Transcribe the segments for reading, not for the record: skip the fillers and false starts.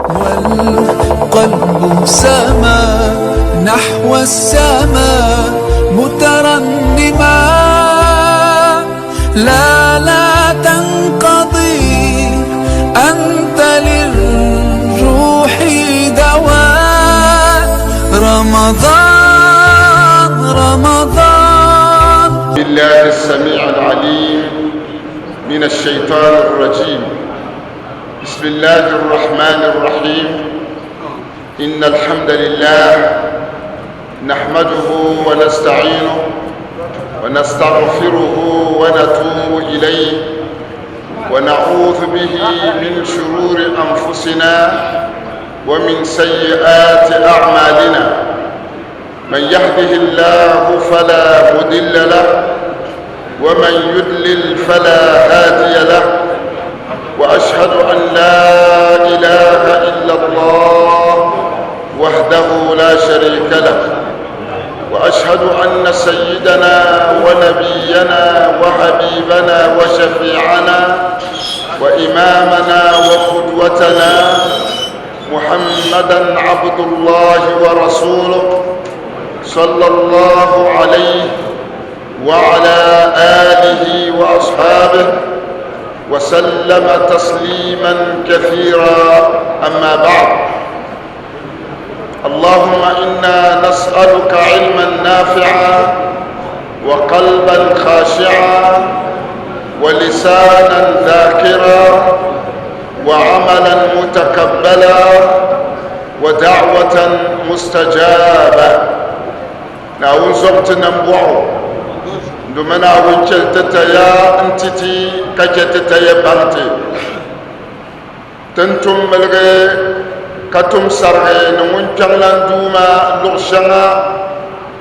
والقلب سما نحو السماء مترنما، لا لا تنقضي، أنت للروح دواء. رمضان رمضان. بالله السميع العليم من الشيطان الرجيم. بسم الله الرحمن الرحيم. إن الحمد لله نحمده ونستعينه ونستغفره ونتوب إليه، ونعوذ به من شرور أنفسنا ومن سيئات أعمالنا. من يهده الله فلا مضل له، ومن يضلل فلا هادي له، وأشهد أن لا إله إلا الله وحده لا شريك له، وأشهد أن سيدنا ونبينا وحبيبنا وشفيعنا وإمامنا وقدوتنا محمدا عبد الله ورسوله، صلى الله عليه وعلى آله وأصحابه وسلم تسليما كثيرا. أما بعد، اللهم إنا نسألك علما نافعا، وقلبا خاشعا، ولسانا ذاكرا، وعملا متقبلا، ودعوة مستجابة. Naawuni zɔbu ti nambɔɣu, dama Naawuni chɛli ti taya n-ti ti ka chɛ ti taya baŋ ti. Ti ni tum miligi ka tum sarigi ni ŋun kpiɔŋlan Duuma luɣ shɛŋa,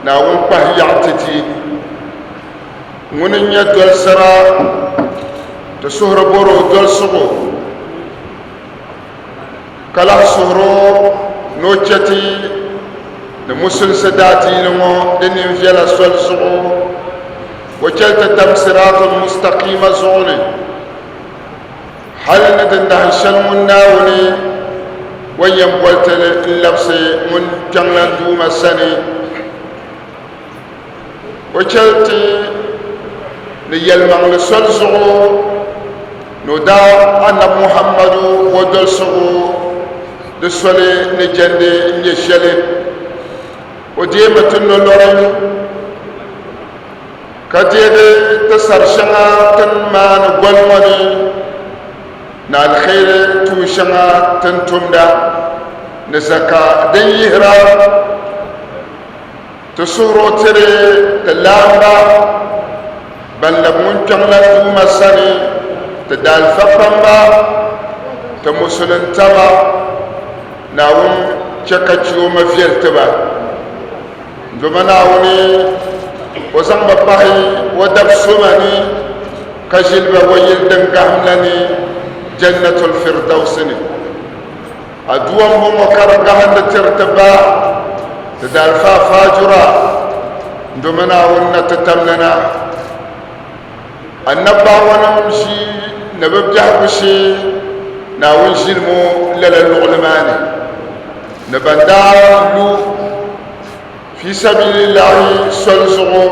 Naawuni kpahi yaɣi ti ti. Ŋuni n-nyɛ dolisira, ti suhuri bɔr o dolisigu, ka lahi suhir o ni o chɛ ti ni musulinsi daadiini ŋɔ di nini viɛla soli zuɣu, o chɛli ti tam siraatul mustaqiima zuɣu ni, hali ni din dahin shɛli ŋun Naawuni o yɛn boli ti n-labisi ŋun Kpiɔŋlan Duuma sani. O chɛli ti ni yɛlimaŋli soli zuɣu ni o daa Anabi Muhammadu o dolisigu di soli ni jɛndi n-nyɛ shɛli. O deemi ti nolɔri ka deegi ti sari shɛŋa ti ni maani goli ŋɔ ni ni aliheri tuun shɛŋa ti ni tumda ni zaka din yihira. Ti suhir o tiri ti laamba ban lab ŋun kpiɔŋlan Duuma sani, ti daalifa kpamba, ti musulintaba, Naawuni chɛ ka chioma viɛl ti ba. Doma Naawuni o zaŋ ba pahi o dab soma ni, ka ʒili ba o yili din gahim la ni, Jannatul Firdausi ni. Aduwa m-bɔŋɔ ka di gahindi tiri ti ba, ti daalifa faajura, domi Naawuni na ti tamli na. Annabawanim ʒi ni bɛ biɛhigu shee, Naawuni ʒilimi o lala luɣili maa ni, ni ban daa lu fi sabilillahi soli zuɣu,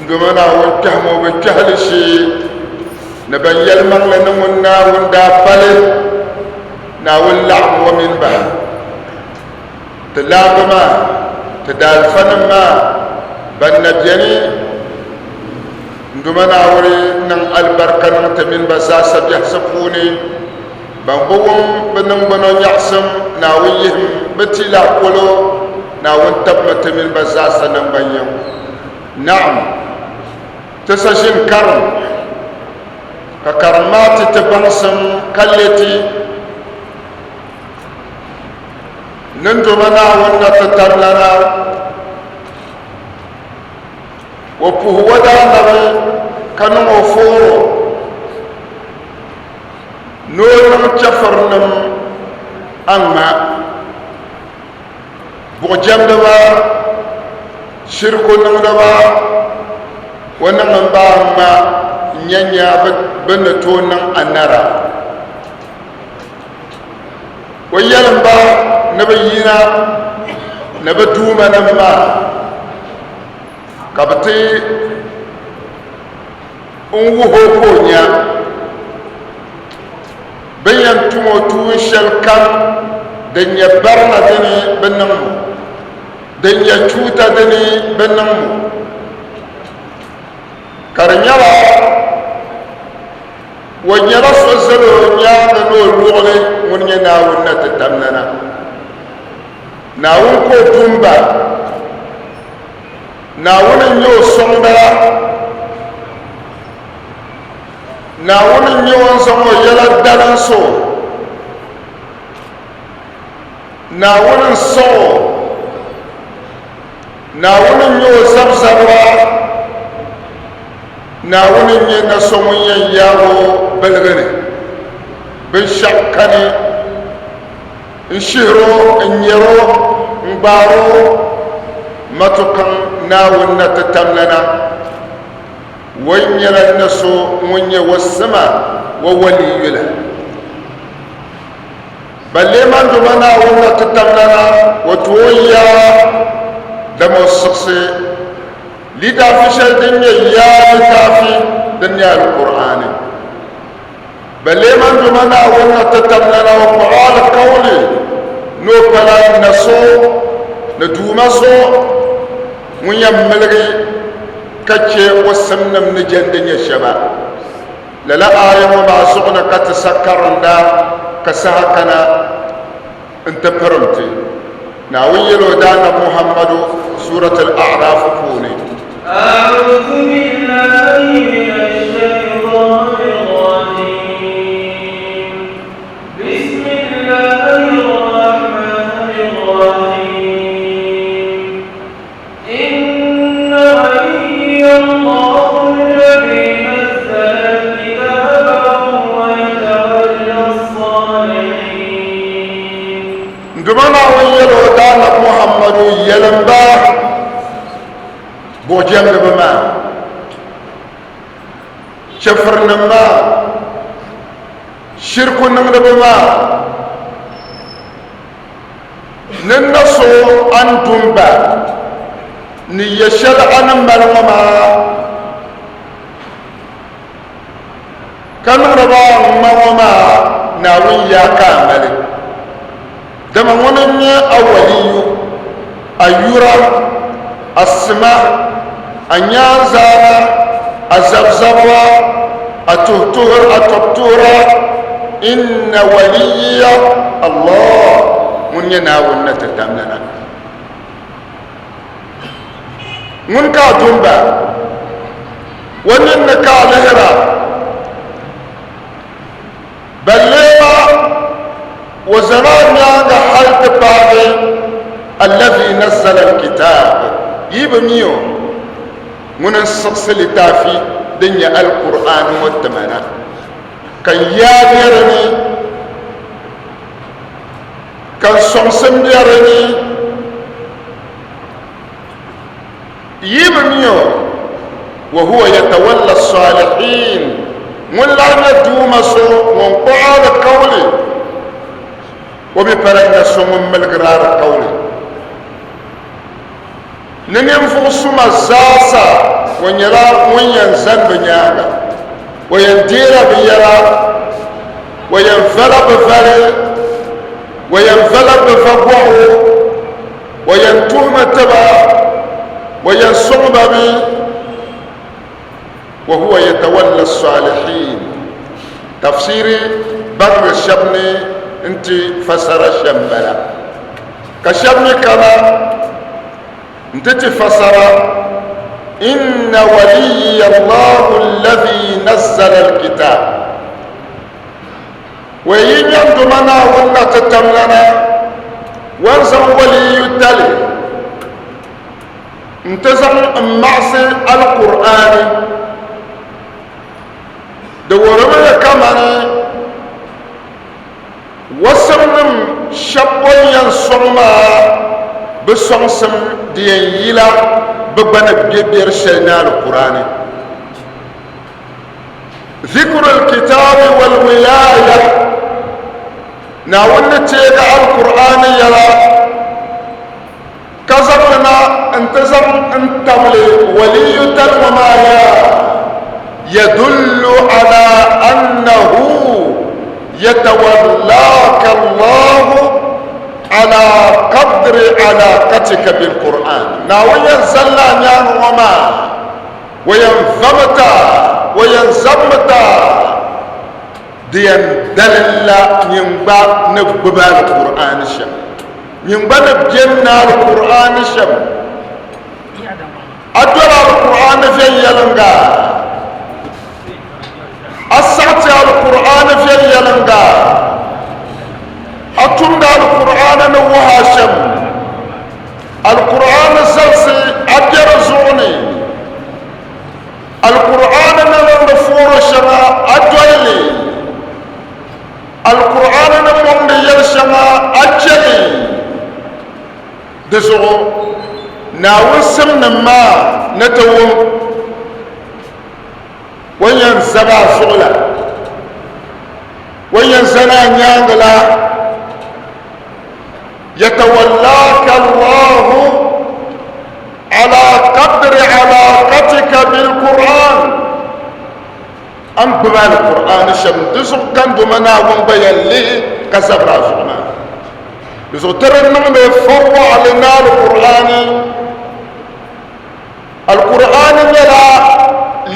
domi Naawuni kpɛhimi o bɛ kpɛhili shee, ni ban yɛlimaŋli ni ŋun Naawuni daa pali, Naawuni laɣim o mini ba. Ti laamba maa, ti daalifanim maa ban na beni n-duma Naawuni niŋ alibarika niŋ ti mini ba zaasa biɛhisi puuni. Ban bi wum bɛ niŋgbuna nyaɣisim, Naawuni yihim bɛ ti la polo, Naawuni tabimi ti mini ba zaasa naŋgban yiŋ. Naam, ti sa ʒini karim, ka karim maa ti ti baŋsim ka le ti ni doma Naawuni na ti tamlana. O puhi o daanabi ka niŋ o fooro ni o niŋ chɛfurinim aŋma, buɣujɛmdiba, shiriku niŋdiba, o niŋ m ba aŋma n-nya nya bɛ ni tooi niŋ anara. O yɛlim ba ni bɛ yina ni bɛ duumanim maa ka bɛ ti n wuhi o ka o nya bɛ ni yɛn tum o tuun shɛli kam din nyɛ barina dini bɛ niŋm o, din nyɛ chuuta dini bɛ niŋm o, ka di nyɛla O nyɛla so zali o nyaaŋa ni o luɣili ŋun nyɛ Naawuni na ti tamlana. Naawuni ka o du m-ba. Naawuni n-nyɛ o sɔŋda. Naawuni n-nyɛ o ni zaŋ o yɛla dalinsi o. Naawuni n-sɔɣ o. Naawuni n-nyɛ o zabizabira. Naawuni n-nyɛ na so ŋun yɛn yaag o biligi ni binshɛɣu kani n-shihir o, n-nyɛr o, n-gbaar o matukaŋ Naawuni na ti tamlana. O nyɛla na so ŋun nyɛ o sima o waliyu la. Balle man duma Naawuni na ti tamlana o ti o yaa dama o siɣisi litaafi shɛli din nyɛ yaa litaafi din nyɛ Alkur'aani. Balle man duma Naawuni na ti tamlana o kpuɣi alikauli ni o pala na so ni Duuma so ŋun yɛn miligi ka chɛ o simnim ni jɛndi nyɛ shɛba. Lala aaya ŋɔ maa zuɣu ni ka ti sa karinda ka saha kana n-ti pirim ti. Naawuni yɛl o Daanab Muhammadu Surat Al-A'raf puuni. A'udhu billahi minash shaytanir rajim. Bismillahir rahmanir rahim. Inna waliyya Allahu alladhi nazzala al-kitaba wa huwa yatawalla as-salihin. N Duuma Naawuni yɛl o Daanab Muhammadu, Yɛlim ba buɣijɛmdiba maa, chɛfirinim maa, shiriku niŋdiba maa, Ni na so a ni du m-ba ni ya shɛli a ni mali ŋɔ maa, ka niŋdi ba a ŋma ŋɔ maa, Naawuni yaa ka a mali. Dama ŋuni n-nyɛ a waliyu, a yura, a sima, a nyaanzaana, a zabizabira, a tuhituhir, a tɔbutuhira, Inna waliyya Allah, ŋun nyɛ Naawuni na ti tamlana. Ŋun ka a dumba, o nini ni ka a lihira, balleema o zala a nyaaŋa hal ti paagi allazi nazzala alkitaab, yi bi mi o, ŋuni n-siɣisi litaafi din nyɛ Alkur'aani ŋɔ ti ma na. Ka n yaa be di ni, ka n sɔŋsim be di ni. Yi bi mi o, wa huwa yatawalla salihin, ŋun lahi nyɛ Duuma so ŋun kpuɣi alikauli, o mi pala nya so ŋun miligiri alikauli. Ni ninvuɣ suma zaasa, o nyɛla ŋun yɛn zani bɛ nyaaŋa, o yɛn deela bɛ yɛla, o yɛn vala bɛ vali, o yɛn vala bɛ vagɔɣu, o yɛn tuhimi ti ba, o yɛn sɔŋ ba mi. Wa huwa yatawalla salihin. Tafsiri baŋdi shɛba ni n-ti fasara shɛm bala. Ka shɛba mi kana n-ti ti fasara, Inna waliyya Allahu alladhi nazzala al-kitab. Wa yi nyanduma Naawuni na ti tamlana, wa n-zaŋ waliyu tali n-ti zaŋ m-maɣisi Alkur'aani. Di wuhirimi ni kamani wasimnim shɛba o ni yɛn sɔŋ maa bɛ sɔŋsim di yɛn yila bɛ gba ni be biɛri shɛli ni Alkur'aani. Zikrul kitaabi wal wilaaya. Naawuni ni teegi Alkur'aani yɛla ka zaŋ li na n-ti zaŋ n-tabili waliyutali ŋɔ maa yaa, yadullu ala annahu yatawallaaka Allahu ala qadri alaqatika bilkur'an. Naawuni yɛn zalila a nyaaŋa ŋɔ maa, o yɛn vamita, o yɛn zabimita. Di yɛn dalilla nyin gba ni gbubi Alkur'aani shɛm, nyin gba ni beni ni Alkur'aani shɛm. A doli Alkur'aani viɛnyɛliŋga? A saɣiti Alkur'aani viɛnyɛliŋga? A tumdi Alkur'aani ni wuhi a shɛm? Alkur'aani zalisi a be di zuɣu ni? Alkur'aani ni niŋdi fooro shɛŋa a doli li Alkur'aani ni mɔŋdi yɛli shɛŋa a chɛ li di zuɣu Naawuni simnim maa ni ti wum o ni yɛn zabi a zuɣu la o ni yɛn zani a nyaangi la yatawallaka Allahu ala qadri alaqatika bilquran an gbubi alqur'ani shɛm di zuɣu gandoma Naawuni gba yɛn lihi ka zabiri a zuɣu maa di zuɣu ti di niŋdi fɔwaɣili ni alqur'ani alqur'ani nyɛla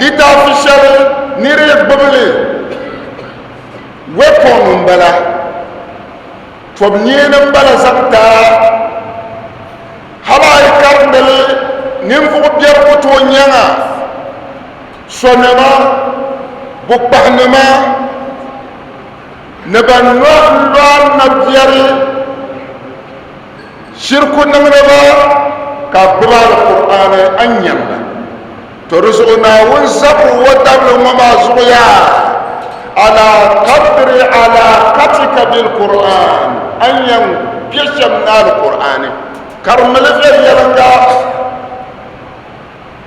litaafi shɛli niri yi gbubi li weapon n bala tɔbu neeni n bala zaŋ taai Hal a yi karindi li, ninvuɣ biɛri ku tooi nyaŋ a. Sɔnima, bukpahinima ni ban no n-lɔri nabiɛri shiriku niŋdiba ka gbubi Alkur'aani a ni nyaŋ ba. To di zuɣu Naawuni zabiri o dabili ŋɔ maa zuɣu yaa, Ala qadri alaqatika bilkur'an, a ni yɛn kpe shɛm ni Alkur'aani karimmi li viɛnyɛliŋga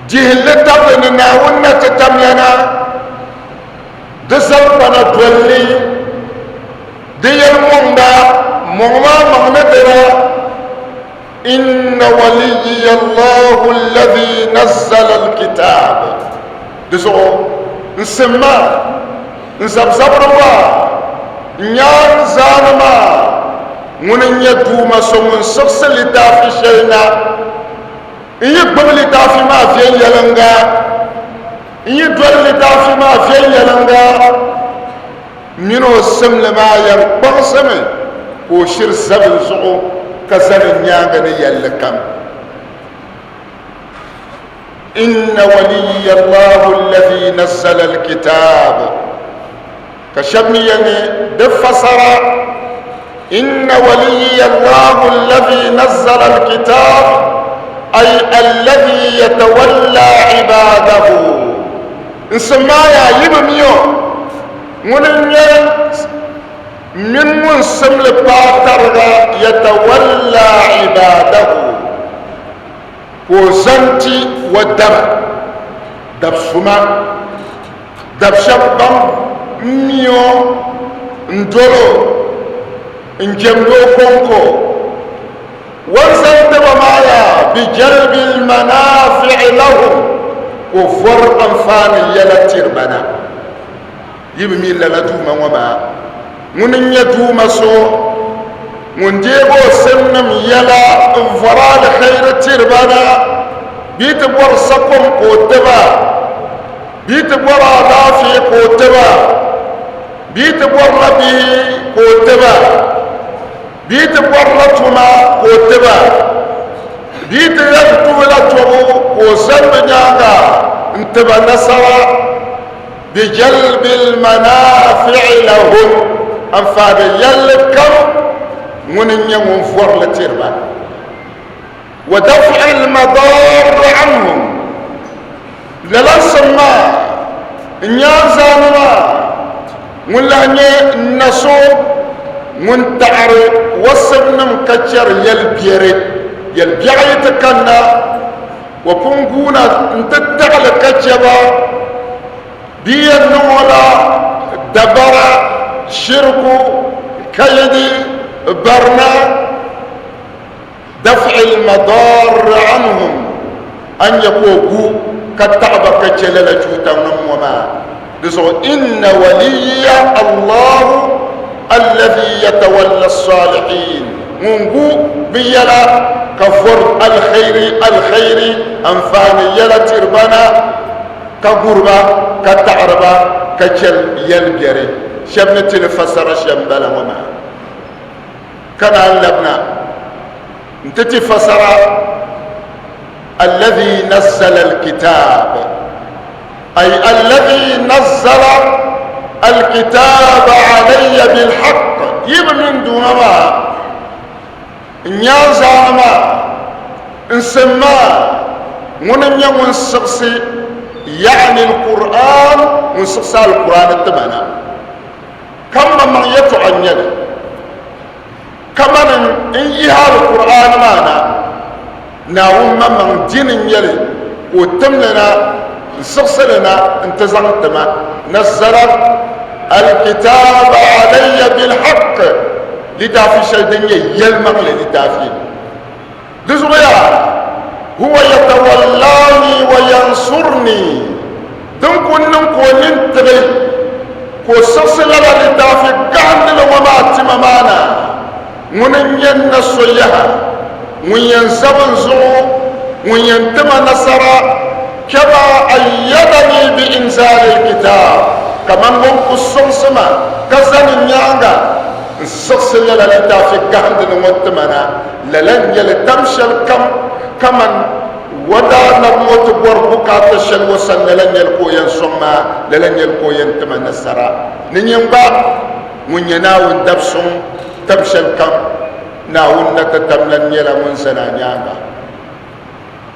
dihilli tabili ni Naawuni na ti tamya na, di zalikpana doli li, di yɛli mɔŋda, mɔŋ maa maŋ ni dina. Inna waliyya Allahu alladhi nazzala alkitab. Di zuɣu n sim maa, n zabizabiri maa, n nyaan zaani maa, ŋuni n-nyɛ Duuma so ŋun siɣisi litaafi shɛli na. N yi gbubi litaafi maa viɛnyɛliŋga, n yi doli litaafi maa viɛnyɛliŋga, M mini o simli maa yɛn kpaŋsimi ka o shiri zabi n zuɣu ka zani n nyaaŋa ni yɛlli kam. Inna waliyya Allahu allazi nazzala alkitaab. Ka shɛba mi yɛli ni di fasara, Inna waliyya Allahu allazi nazzala alkitaab ay allazi yatawalla ibaadahu. N sim maa yaa yi bi mi o. Ŋuni n-nyɛ mini ŋun simli paai tariga yatawalla ibaadahu, ka o zaŋ ti o daba, dab suma, dab shɛb ban mi o n-dol o n-jɛmd o kɔŋko. O ni zaŋ ti ba maa yaa bijalbi lmanaafi'i lahum, ka o vɔri anfaani yɛla tiri ba na. Yi bi mi lala Duuma ŋɔ maa? Ŋuni n-nyɛ Duuma so ŋun deeg o simnim yɛla n-vɔri aliheri tiri ba na? Bɛ yi ti bɔri sakom ka o ti ba, bɛ yi ti bɔri alaafee ka o ti ba, bɛ yi ti bɔrila bihi ka o ti ba, bɛ yi ti bɔrila tuma ka o ti ba, bɛ yi ti yɛn tuhila tɔbu ka o zani bɛ nyaaŋa n-ti ba nasara. Bijalbi lmanafi'i lahum, anfaani yɛlli kam ŋuni n-nyɛ ŋun vɔri li tiri ba. Wa daf'i lmadarri anhum, lala sim maa n-nyɛ anzaani maa ŋun lahi nyɛ na so ŋun taɣiri wasimnim ka chɛri yɛlibiɛri, yɛlibiɛɣu yi ti kanna. O pun guuna nti taɣili ka chɛ ba. Bɛ yɛn niŋ o la dabara, shiriku, ka yi di barina daf'i al-madarr anhum, a ni nya ka o gu ka taɣi ba ka chɛ lala chuutanim ŋɔ maa. Di zuɣu inna waliya Allahu alladhi yatawalla as-salihin, ŋun gu bɛ yɛla ka vɔri alkhairi alkhairi anfaani yɛla tiri ba na, ka guri ba ka taɣiri ba ka chɛri yɛl biɛri. Shɛba ni ti li fasara shɛm m-bala ŋɔ maa. Ka naan labina nti ti fasara alladhi nazzala alkitab, ay alladhi nazzala alkitaba alayya bilhaq, yi bi mini Duuma maa, n nyaanzaani maa, n sim maa, ŋuni n-nyɛ ŋun siɣisi, ya'ni alkur'an, ŋun siɣisi alkur'ani ti ma na. Ka m maŋmaŋ yɛtɔɣa n-nyɛ li, kamani n yihi Alkur'aani maa na, Naawuni maŋmaŋ dini n-nyɛ li ka o tim li na n-siɣisi li na nti zaŋ ti ma. Nazzala al-kitaaba alayya bil-haqq, litaafi shɛli din nyɛ yɛlimaŋli litaafi. Di zuɣu yaa, Huwa yatawallaani wa yansurni, din ku niŋ ka o nini tiɣi ka o siɣisi lala litaafi gahindili ŋɔ maa ti ma maa na, ŋuni n-nyɛ n na so yaha, ŋun yɛn zabi n zuɣu, ŋun yɛn ti ma nasara, kama ayyadani bi inzaali l-kitaab, kaman o ni ku sɔŋsi ma ka zani n nyaaŋa n-siɣisi lala litaafi gahindili ŋɔ ti ma na. Lala n-nyɛ li tam shɛli kam kaman o daa nabi ŋɔ ti bɔri bukaata shɛli o sani, lala n-nyɛ li ka o yɛn sɔŋ ma, lala n-nyɛ li ka o yɛn ti ma nasara. Ni nyin gba ŋun nyɛ Naawuni dab suŋ tam shɛli kam, Naawuni na ti tam lan nyɛla ŋun zani a nyaaŋa.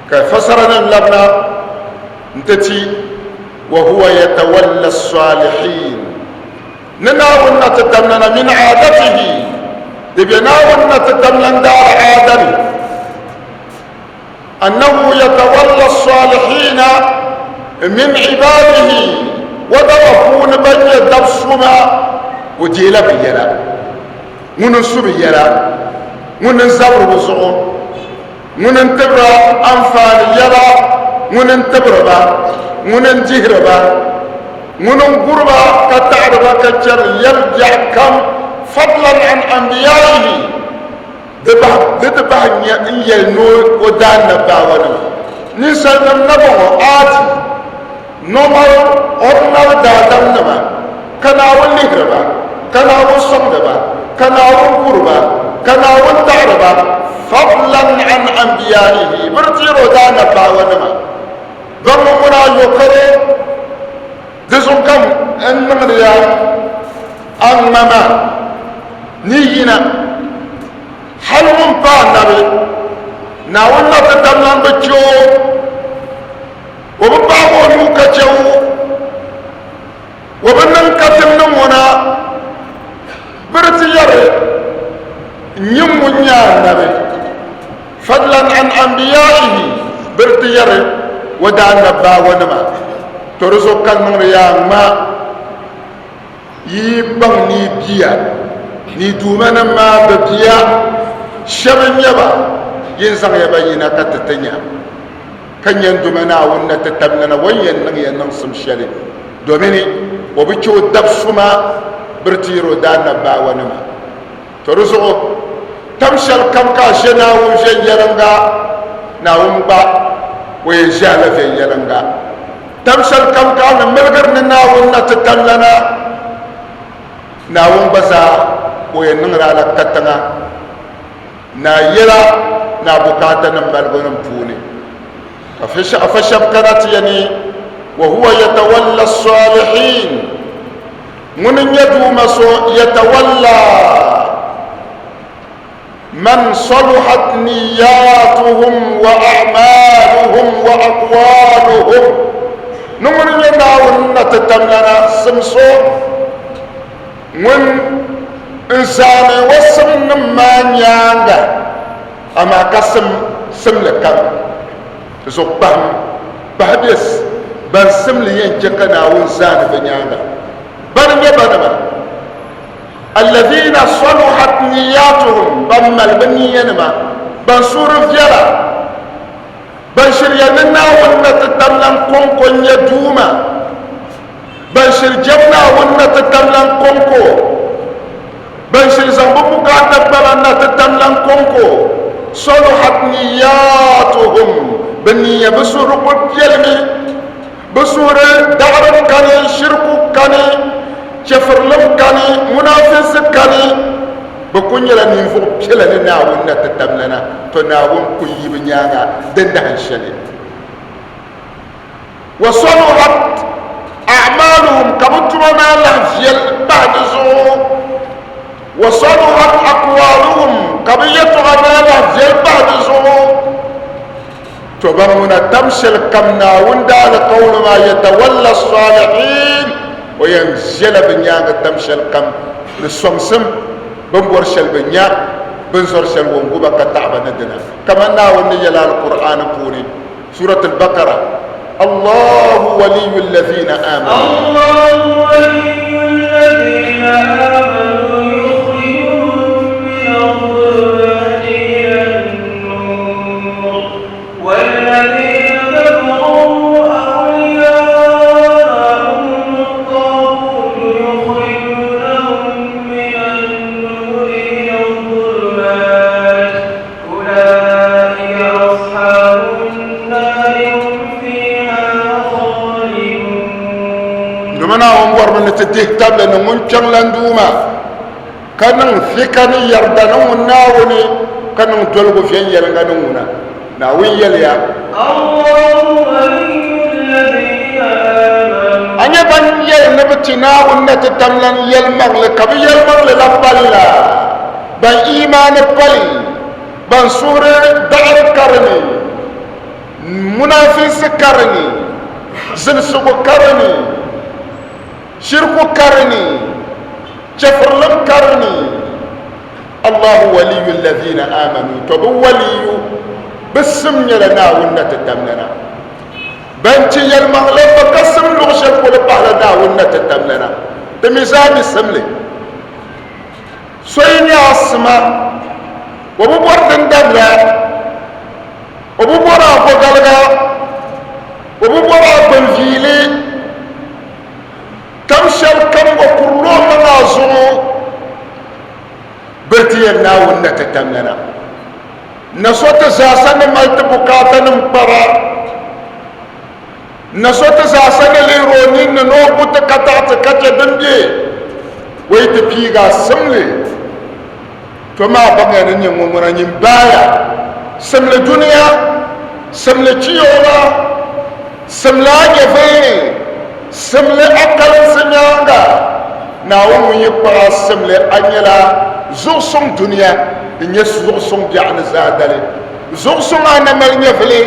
Ka fasaranim labina nti ti, Wa huwa yatawalla s-salihin. Ni Naawuni na ti tamlana min aadatihi, di be Naawuni na ti tamlan daara aada ni, annahu yatawalla s-salihiina min ibaadihi, o daba puuni ban nyɛ dab suma, o deela bɛ yɛla, ŋuni n-su bɛ yɛla, ŋuni n-zabiri bɛ zuɣu, ŋuni n-tibira anfaani yɛla, ŋuni n-tibiri ba, ŋuni n-dihiri ba, ŋuni n-guri ba ka taɣiri ba ka chɛri yɛl biɛɣu kam, fadlan an anbiyaihi, di ti bahi n-yɛli ni o daanabbawanima, ninsalinim na bɔŋɔ, aadi, normal, ordinary daadamnima, ka Naawuni lihiri ba, ka Naawuni sɔŋdi ba, ka Naawuni guri ba, ka Naawuni taɣiri ba, fadlan an anbiyaihi, bɛ di deeri o daanabbawanima, ban ŋɔ ŋuna yokoro, di zuɣu ka n niŋdi ya a ŋma maa ni yina, hal ŋun pa anabi, Naawuni na ti tam lan bi chɛ o. O bi paagi o nuu ka chɛ o, o bi niŋ katiŋ ni ŋuna biri ti yɛri nyin ŋun nyɛ anabi, fadlan an anbiyaihi, biri ti yɛri o daanabbawanima, to di zuɣu ka niŋdi yaa ŋma yi yi baŋ ni yi bia ni yi duumanim maa bi bia shɛba n-nyɛ ba, yin zaŋya ba yina ka ti ti nya. Ka nya n Duuma Naawuni na ti tamlana o ni yɛn niŋ ya niŋsim shɛli, domini o bi chɛ o dab suma biri ti yɛr o daanabbawanima. To di zuɣu tam shɛli kam ka a ʒe Naawuni viɛnyɛliŋga, Naawuni gba o yɛn ʒe a la viɛnyɛliŋga. Tam shɛli kam ka a ni miligiri ni Naawuni na ti tamlana, Naawuni gba zaa o yɛn niŋdi a la katiŋa. Ni a yɛla ni a bukaatanim malibunim puuni. Ka afa shɛb kana ti yɛli, Wa huwa yatawalla salihin, ŋuni n-nyɛ Duuma so yatawalla man saluhat niyyatuhum wa a'maluhum wa aqwaluhum, ni ŋuni n-nyɛ Naawuni na ti tamlana simso Ŋun n-zaani o simnim maa nyaaŋa, amaa ka sim simli kam zuɣu kpahim bahi bɛ ban simli yɛn chɛ ka Naawuni zaani bɛ nyaaŋa. Bana n-nyɛ banima? Alladhina saluhat niyyatuhum, ban mali bɛ niyyanima, ban suhuri viɛla, ban shiriya ni Naawuni na ti tamlan kɔŋko n-nyɛ Duuma, ban shiri jɛm Naawuni na ti tamlan kɔŋko, ban shiri zaŋ bɛ bukaata kpaba na ti tamlan kɔŋko, saluhat niyyatuhum, bɛ niyya, bɛ suhuri kuli piɛlimi. Bɛ suhuri daɣiri kani, shiriku kani, chɛfirilim kani, munaafinsi kani. Bɛ kul nyɛla ninvuɣ piɛla ni Naawuni na ti tamlana, tɔ Naawuni ku yi bɛ nyaaŋa din dahin shɛli. Wa saluhat a'maaluhum, ka bɛ tuma maa lahi viɛl pahi di zuɣu. Wa saluhat aqwaaluhum, ka bɛ yɛtɔɣa maa lahi viɛl pahi di zuɣu. To ban ŋuna tam shɛli kam Naawuni daalikauli maa yatawalla salihin, o yɛn ʒɛla bɛ nyaaŋa tam shɛli kam ni sɔŋsim, bɛ ni bɔri shɛli bɛ nya, bɛ ni zɔri shɛli o ni gu ba ka taɣi ba ni dina. Kamani Naawuni ni yɛli Alkur'aani puuni, Surat Al-Baqara, Allahu waliyu allazina amanu. Allahu waliyu allazina amanu yukhrijuhum min adh-dhulumati ila an-nur wallazina kafaru awliya'uhum at-taghut yukhrijunahum min an-nuri ila adh-dhulumat Ulaika ashabun nari hum fiha khalidun. Domin Naawuni bɔrimi ni ti dihi tabili ni ŋun kpiɔŋlan Duuma, ka niŋ fika ni yarida ni ŋun Naawuni, ka niŋ doligu viɛnyɛliŋga ni ŋuna. Naawuni yɛliya. Allahu waliyyu allazina amanu. A nya ban yɛli ni bɛ ti Naawuni na ti tamlan yɛlimaŋli, ka bɛ yɛlimaŋli la pali la? Ban iimaani pali, ban suhuri daɣiri ka di ni, munaafinsi ka di ni, zilisigu ka di ni, shirku ka di ni, chɛfurilim ka di ni. Allahu waliyu allazina amanu, to bɛ waliyu, bɛ sim nyɛla Naawuni na ti tamlana. Ban ti yɛlimaŋli bɛ ka sim luɣ shɛli polo pahila Naawuni na ti tamlana. Ti mi zaa mi simli. So yi nya a sima, o bi bɔri din dabila, o bi bɔri a gɔgaliga, o bi bɔri a gbinviili, tam shɛli kam o kurila o maŋa a zuɣu, bɛ ti yɛn Naawuni na ti tamlana. Na so ti zaasa ni mali ti bukaatanim kpara. Na so ti zaasa ni lihiri o ninni ni o gu ti ka taɣi ti ka chɛ din be o yi ti piigi a simli, to maa baŋya ni nyɛ ŋun ŋuna nyin baaya simli dunia, simli chiyooma, simli a nyɛvili ni, simli a kalinsi nyaaŋa. Naawuni ŋun yi kpaɣ a simli, a nyɛla zuɣusuŋ dunia din nyɛ zuɣusuŋ biɛɣu ni zaadali. Zuɣusuŋ a na mali nyɛvili,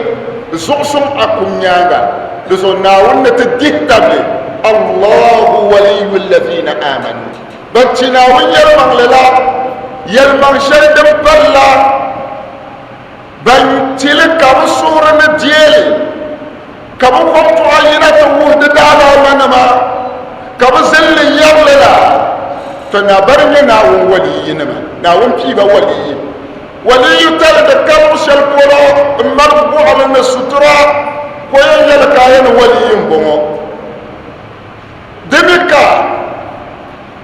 zuɣusuŋ a kum nyaaŋa. Di zuɣu Naawuni ni ti dihi tabili, Allahu waliyu allazina amanu. Ban ti Naawuni yɛlimaŋli la, yɛlimaŋ shɛli din pali la, ban ti li ka bɛ suhuri ni deei li, ka bɛ kɔŋtuɣa yina ti wuhi di daalahimanima, ka bɛ zilli li yɛri li la, tɔ na bari nyɛ Naawuni waliyinima, Naawuni pii ba waliyi. Waliyutali di ka luɣ shɛli polo m-mali buɣili ni sutura ka o yɛn yɛli ka a yɛn ni waliyi m-bɔŋɔ. Di mi ka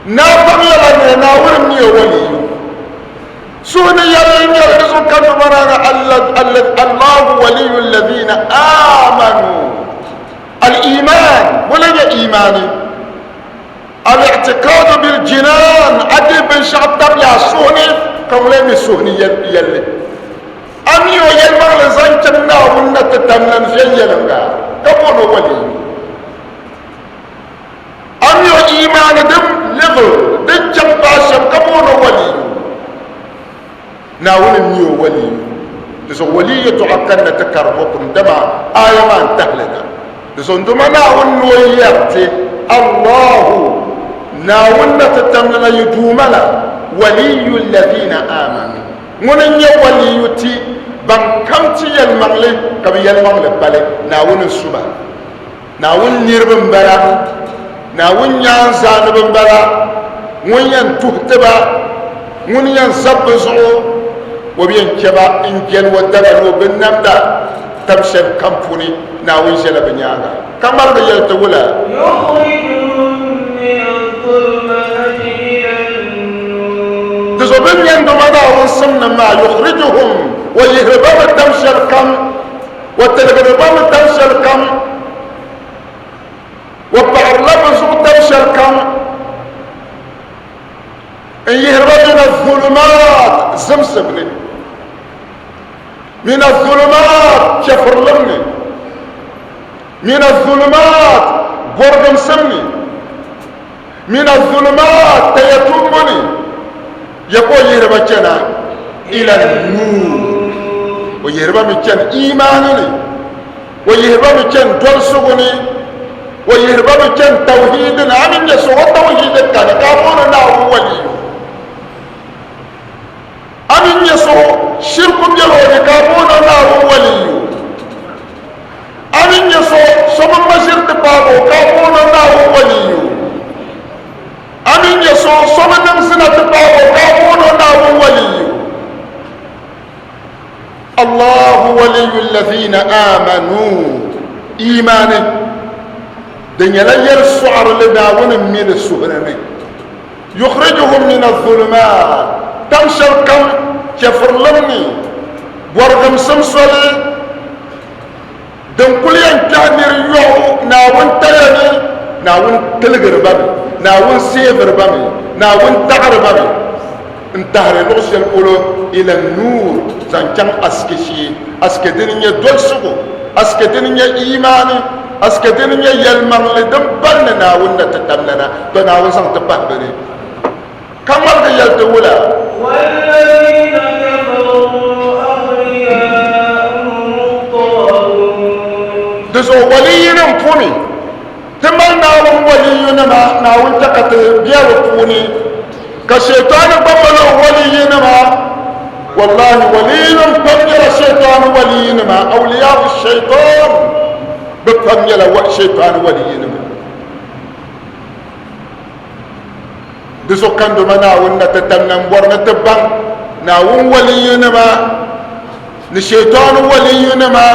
Naa baŋya la ni Naawuni mi o waliyu. Suhu ni yɛli n-nyɛli di zuɣu ka nubana ni Allahu waliyu allazina amanu. Al-iman, wula nyɛ imaani? Al-i'tiqaadu bil-jinaan, a dihi binshɛɣu tabili a suhu ni ka ŋun lahi mi suhu ni yɛlli. A mi o yɛlimaŋli zaŋ chaŋ Naawuni na ti tamlan viɛnyɛliŋga ka booni o waliyu. A mi o iimaani din level din chaŋ paai shɛm ka booni o waliyu. Naawuni m-mi o waliyu. Di zuɣu waliyu yɛtɔɣa kanna ti karim o kum, dama aaya maa n-tahili na. Di zuɣu n-doma Naawuni ni o yɛri ti, Allahu, Naawuni na ti tamlina yi Duuma la, Waliyu allazina amanu, Ŋuni n-nyɛ waliyu ti ban kam ti yɛlimaŋli ka bɛ yɛlimaŋli pali, Naawuni n-su ba. Naawuni niriba m-bala, Naawuni nyaanzaaniba m-bala. Ŋun yɛn tuhi ti ba, ŋun yɛn zab bɛ zuɣu, o bi yɛn chɛ ba n-jɛli o daba ni o binnamda tam shɛli kam puuni. Naawuni ʒɛla bɛ nyaaŋa ka ŋmaligi yɛli ti wula? Di zuɣu bɛ ni yɛn doma Naawuni simnim maa, yukhrijuhum, o yihiri ba mi tam shɛli kam, o tiligiri ba mi tam shɛli kam. O paɣirila bɛ zuɣu tab shɛlikam n-yihiri ba min azulumaat zimsim ni, min azulumaat chɛfirilim ni, min azulumaat bɔrigimsim ni, min azulumaat taya tumbu ni, ya ka o yihiri ba chana ila nuur, o yihiri ba mi chani imaani ni. O yihiri ba mi chani dolisigu ni, o yihiri ba mi chani tawhiidi ni. A ni nya so o tawhiidi kani ka a booni Naawuni waliyu. A ni nya so shirku bela o ni ka a booni Naawuni waliyu. A ni nya so so bi ŋma ʒiri ti paagi o ka a booni Naawuni waliyu. A ni nya so so bi niŋ zina ti paagi o ka a booni Naawuni waliyu. Allahu waliyu alladhina amanu imaani di nyɛla yɛli sɔɣirili Naawuni m-mi li suhuri ni yukhrijuhum min adh-dhulumat tam shɛli kam chɛfurilim ni bɔrigimsim soli din kuli yɛn kpɛhi nir yɔɣu Naawuni taya ni Naawuni tiligiri ba mi Naawuni seeviri ba mi Naawuni taɣiri ba mi n-tahiri luɣ shɛli polo ila nuur zaŋ chaŋ asike shee asike dini n-nyɛ dolisigu asike dini n-nyɛ imaani asike dini n-nyɛ yɛlimaŋli din pali ni Naawuni na ti tamlana to Naawuni zaŋ ti pahi bɛ ni ka ŋmaligi yɛli ti wula? Di zuɣu waliyinim puuni, ti mali Naawuni waliyunima, Naawuni chɛ ka ti be bɛ puuni, ka Shaitaani gba mali o waliyinima. Wallahi waliyinim pam nyɛla Shaitaani waliyinima, awliyau shaitan, bɛ pam nyɛla Shaitaani waliyinima. Di zuɣu ka n doma Naawuni na ti tamna m-bɔri ni ti baŋ Naawuni waliyunima ni Shaitani waliyunima.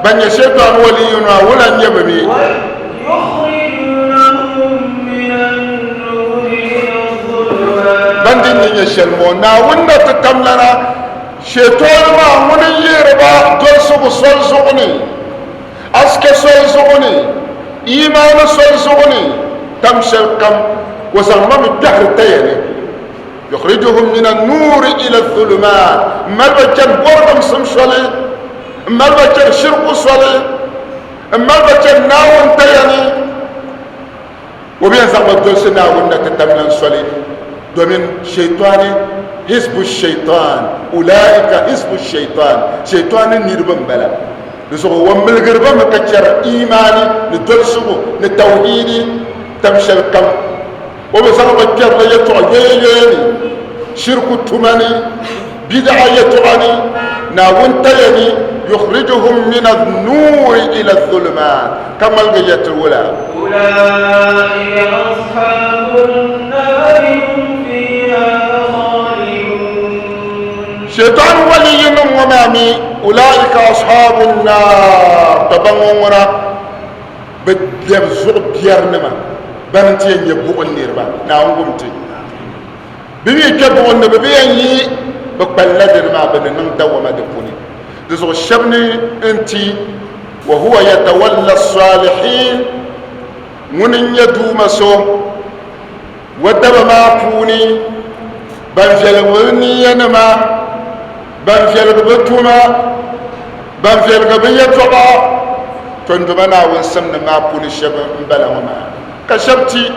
Ban nyɛ Shaitani waliyunima wula n-nyɛ bɛ mi? Ban din ni nyɛ shɛli ŋɔ, Naawuni na ti tamlana Shaitani maa ŋuni n-yihiri ba dolisigu soli zuɣu ni. Asike soli zuɣu ni, imaani soli zuɣu ni, tam shɛli kam o zaŋ ma mi kpɛhiri taya ni. Yukhrijuhum min an-nuuri ila adh-dhulumaat, m mali ba chani bɔrigimsim soli, m mali ba chani shirku soli, m mali ba chani Naawuni taya ni. O bi yɛn zaŋ ba dolsi Naawuni na ti tamlan soli, domin Shaitani, hizbu shaitan, ulaika hizbu shaitan, Shaitani niriba m-bala. Di zuɣu o miligiri ba mi ka chɛri imaani ni dolsigu ni tawhiidi tam shɛli kam. O bi zaŋ ba kpɛrila yɛtɔɣa yoyayoya ni, shirku tuma ni, bid'a yɛtɔɣa ni, Naawuni taya ni, yukhrijuhum min an-nuuri ila adh-dhulumaat, ka ŋmaligi yɛti wula? Ulaika ashabun naari hum fiha khalidun. Shaitan waliyinim ŋɔ maa mi, ulaika ashabun naar, tɔ ba ŋɔ ŋuna bɛ lɛbi zuɣu biɛrinima, bani nti yɛn nyɛ buɣim niriba, Naawuni gum ti. Bɛ mi kpe buɣim ni bɛ bi yɛn yi bɛ kpalila dini maa bɛ ni niŋ dawama di puuni. Di zuɣu shɛba ni n-ti, wa huwa yatawalla salihin, ŋuni n-nyɛ Duuma so o daba maa puuni ban viɛligi bɛ niiyanima, ban viɛligi bɛ tuma, ban viɛligi bɛ yɛtɔɣa, to n Duuma Naawuni simdi maa puuni shɛba m-bala ŋɔ maa. Ka shɛba ti,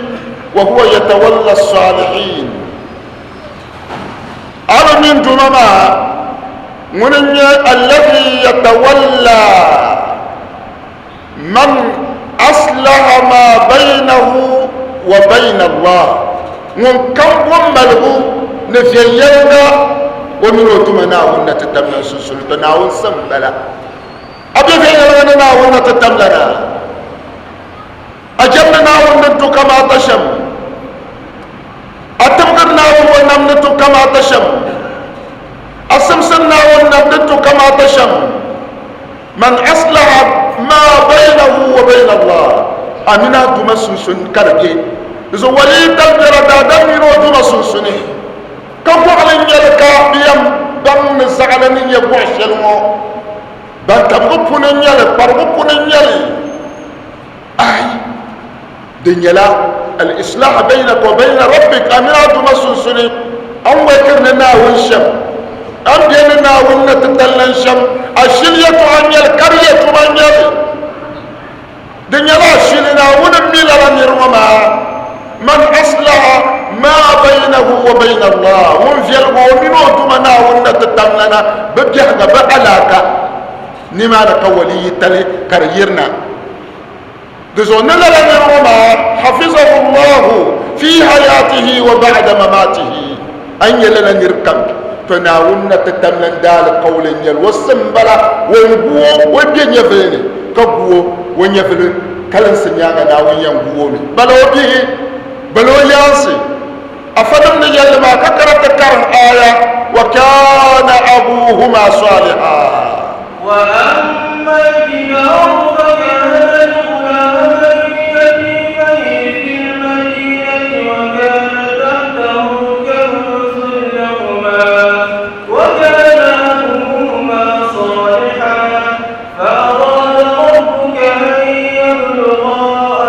wa huwa yatawalla salihin, a bi mi n Duuma maa, ŋuni n-nyɛ alladhi yatawalla man aslaha ma baynahu wa bayna Allah, ŋun kam bo maligu ni viɛnyɛliŋga o mini o Duuma Naawuni na ti tamla n sunsuuni, to Naawuni sani m-bala. A be viɛnyɛliŋga ni Naawuni na ti tamla na? A jɛmdi Naawuni ni du kamaata shɛm? A nam ni tu kamaata shɛm, a simsi Naawuni nam din tu kamaata shɛm. Man aslaha ma baynahu wa bayna Allah, a mini a Duuma sunsuuni ka di be. Di zuɣu waliyitali bela daadam mini o Duuma sunsuuni, ka gɔɣili n-nyɛ li ka bɛ yɛn baŋ ni zaɣili ni nyɛ gɔɣ shɛli ŋɔ. Bantabigu puni n-nyɛ li, kparigu puni n-nyɛ li. Aai! Di nyɛla al-islah baynaka wa bayna rabbik, a mini a Duuma sunsuni, a ni wɛkiri ni Naawuni shɛm, a ni be ni Naawuni na titali lan shɛm, a shili yɛtɔɣa n-nyɛ li, ka di yɛtuma n-nyɛ li. Di nyɛla a shili Naawuni m-mi lala nir ŋɔ maa, man aslaha ma baynahu wa bayna Allah, ŋun viɛligi o mini o Duuma Naawuni na titamlana bɛ biɛhiga, bɛ alaaka. Nimaani ka waliyitali ka di yirina. Di zuɣu ni lala nir ŋɔ maa, hafizahu Allahu fi hayatihi wa ba'da mamatihi, a ni nya lala nir kam, to Naawuni na ti tam lan daalikauli n-nyɛli o simbala, o ni gu o o be nyɛvili ni, ka gu o o nyɛvili kalinsi nyaaŋa, Naawuni yɛn gu o mi, bala o bihi, bala o yaansi. Afanim ni yɛlli maa ka kariti karim aaya, Wa kana abuhuma saliha. Wa amma al-jidaru fa kana li-ghulamayni yatimayni fil madinati wa kana tahtahu kanzun lahuma wa kana abuhuma salihan fa arada rabbuka an yablugha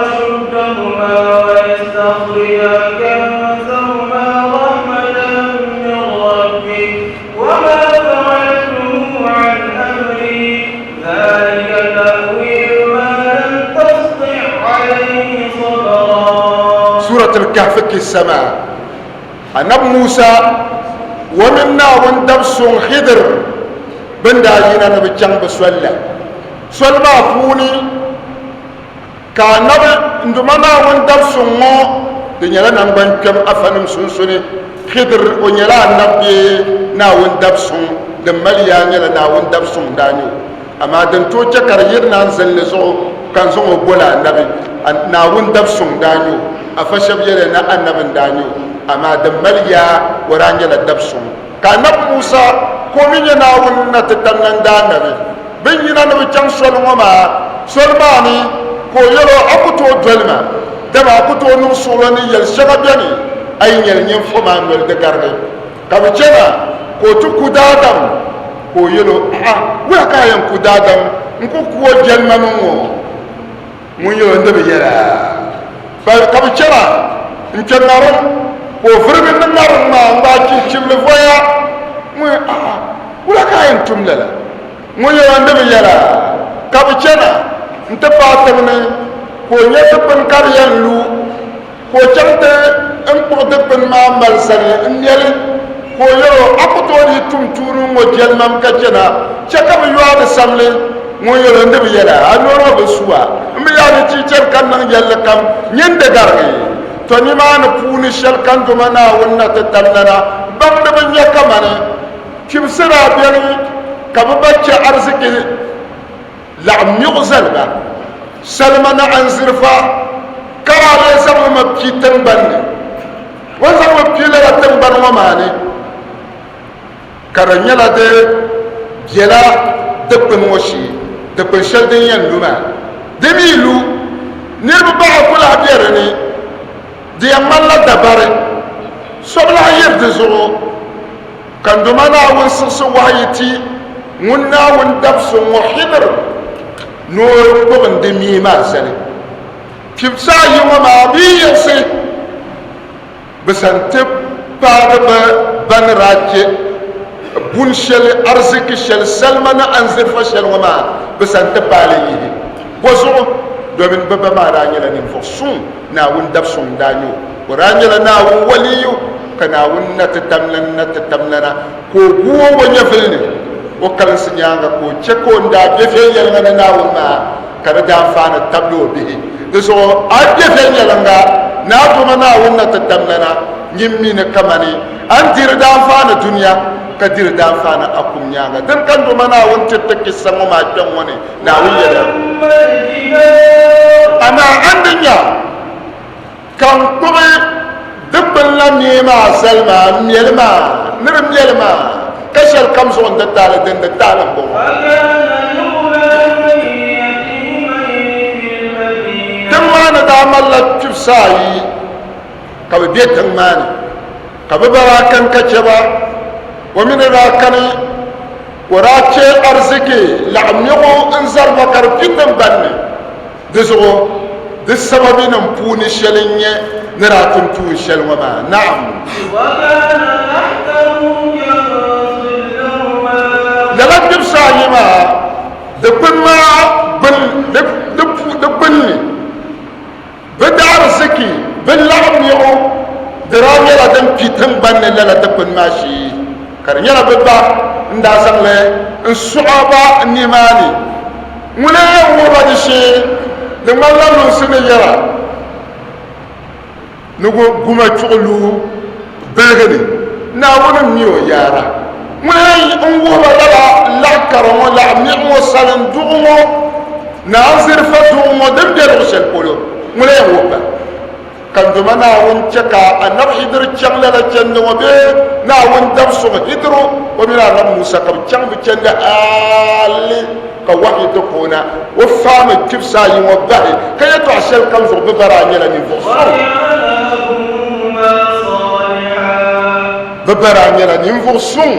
ashuddahuma wa yastakhrija kanzahuma rahmatan min rabbik wa ma fa'altuhu an amri dhalika ta'wilu ma lam tasti' alayhi sabra. Suratul Kahfi kissa maa, Anabi Musa o mini Naawuni dab suŋ Khidir bɛn daa yina ni bɛ chaŋ bɛ soli la, soli maa puuni ka anabi n Duuma Naawuni dab suŋ ŋɔ di nyɛla naŋgban kpɛm afanim sunsuni. Khidir o nyɛla anabi bee Naawuni dab suŋ din mali yaa nyɛla Naawuni dab suŋ daa nyɛ o, amaa din tooi chɛ ka di yiri na n zinli zuɣu ka n zaŋ o boli anabi, Naawuni dab suŋ daa nyɛ o. Afa shɛb yɛliya ni anabi n daa nyɛ o, amaa din mali yaa o daa nyɛla dab suŋ. Ka anabi Musa ka o mi nyɛ Naawuni na ti tam lan daa nabi bɛ yina ni bɛ chaŋ soli ŋɔ maa, soli maa ni ka o yɛl o, A ku tooi doli ma, dama a ku tooi niŋ suɣilo ni yɛl shɛŋa beni a yi nyɛli ninvuɣ maa noli di garigi. Ka bɛ chana ka o ti ku daadam, ka o yɛl o, A'a, wula ka a yɛn ku daadam? N ku ku o jɛlima mi ŋ-ŋɔ. Ŋun yɛl o ni di bi yɛla. Ka bɛ chana n-kpe ŋariŋ, ka o virigi ni ŋariŋ maa n-gbaai chihi chibili voya. Ŋun yɛl a'a, wula ka a yɛn tum lala? Ŋun yɛl o ni di bi yɛla. Ka bɛ chana nti paai tiŋ ni, ka o nya dikpini ka di yɛn lu. Ka o chaŋ ti n kpuɣi dikpini maa mali sani n-ŋme li, ka o yɛl o, A ku tooi dii tum tuuni ŋ-ŋɔ jɛlimam ka chɛ na, chɛ ka bɛ yo a di samli. Ŋun yɛl o, N di bi yɛl a, a noli ŋɔ bi su a. M bi yaa ni chi chɛri ka niŋ yɛlli kam nyin di garigi. Tɔ nimaani puuni shɛli ka n Duuma Naawuni na ti tamlana baŋdi bi nya kamani kpibisi daa beni ka bɛ ba chɛ ariziki Laɣim miɣu zali ba, salima ni anzirifa, ka daa lee zaŋ li mi pi tiŋgbani ni. O ni zaŋ li pi lala tiŋgbani ŋɔ maa ni, ka di nyɛla di bela dikpini ŋɔ shee, dikpini shɛli din yɛn lu maa. Di mi lu, niriba baɣa ku lahi be di ni, di yɛn ŋmanila dabari, so bi lahi yiri di zuɣu. Ka n Duuma Naawuni siɣisi wahayi ti ŋun Naawuni dabisi ŋɔ Khidr ni o gbubi n di mii maa zali. Kpibisi ayi ŋɔ maa bɛ yi yiɣisi bɛ sani ti paagi bɛ ba ni daa chɛ buni shɛli, ariziki shɛli, salima ni anzirifa shɛli ŋɔ maa bɛ sani ti paai li yihi. Bɔzuɣu? Domin bɛ ba maa daa nyɛla ninvuɣ suŋ. Naawuni dabsuŋ n-daa nyɛ o. O daa nyɛla Naawuni waliyu, ka Naawuni na ti tamlana na ti tamlana, ka o gu o o nyɛvili ni. O kalinsi nyaaŋa ka o chɛ ka o ni daa be viɛnyɛliŋga ni Naawuni maa, ka di daanfaani tabili o bihi. Di zuɣu a yi be viɛnyɛliŋga ni a Duuma Naawuni na ti tamlana, nyin mi ni kamani a ni diri daanfaani dunia, ka diri daanfaani a kum nyaaŋa. Dini ka n Duuma Naawuni tiri ti kissa ŋɔ maa kpɛŋ ŋɔ ni. Naawuni yɛliya, Amaa a ni di nya ka n kpuɣi Dikpuni la mii maa zali maa, m meli maa, ni di meli maa, ka shɛli kam zuɣu n di taali din di taali m-bɔŋɔ. Tiŋ maa ni daa malila kpibisi ayi ka bɛ be tiŋ maa ni, ka bɛ ba daa kani ka chɛ ba. O mi ni daa kani, o daa chɛ ariziki laɣimmiɣu n-zali ba ka di kpi tiŋgbani ni. Di zuɣu di sababinim puuni shɛli n-nyɛ ni daa tum tuun shɛli ŋɔ maa. Naam. Lala kpibisi ayi maa dikpuni maa di gbunni, bɛ daariziki, bɛ laɣimmiɣu di daa nyɛla din kpi tiŋgbani ni lala dikpuni maa shee, ka di nyɛla bɛ ba n-daa zaŋ li n-suɣi ba nimaani. Ŋuni n-yɛn wuhi ba di shee? Di ŋmanila lunsi ni yɛra ni guma chuɣu lu biligi ni. Naawuni m-mi o yaara. Ŋuni n-wuhi ba lala laɣ kara ŋɔ, laɣ miɣu ŋɔ, salin duɣu ŋɔ ni anzirifa duɣu ŋɔ din be luɣ shɛli polo? Ŋuni n-yɛn wuhi ba? Ka doma Naawuni chɛ ka Anabi Hidir chaŋ lala chandi ŋɔ bee Naawuni dab suŋ Hidiru o mini Anabi Musa ka bɛ chaŋ bɛ chandi hali ka wahayi ti ka o na, o faami kpibisi ayi ŋɔ bahi, ka yɛtɔɣ shɛli kam zuɣu bɛ bara nyɛla ninvuɣ suŋ. Bɛ bara nyɛla ninvuɣ suŋ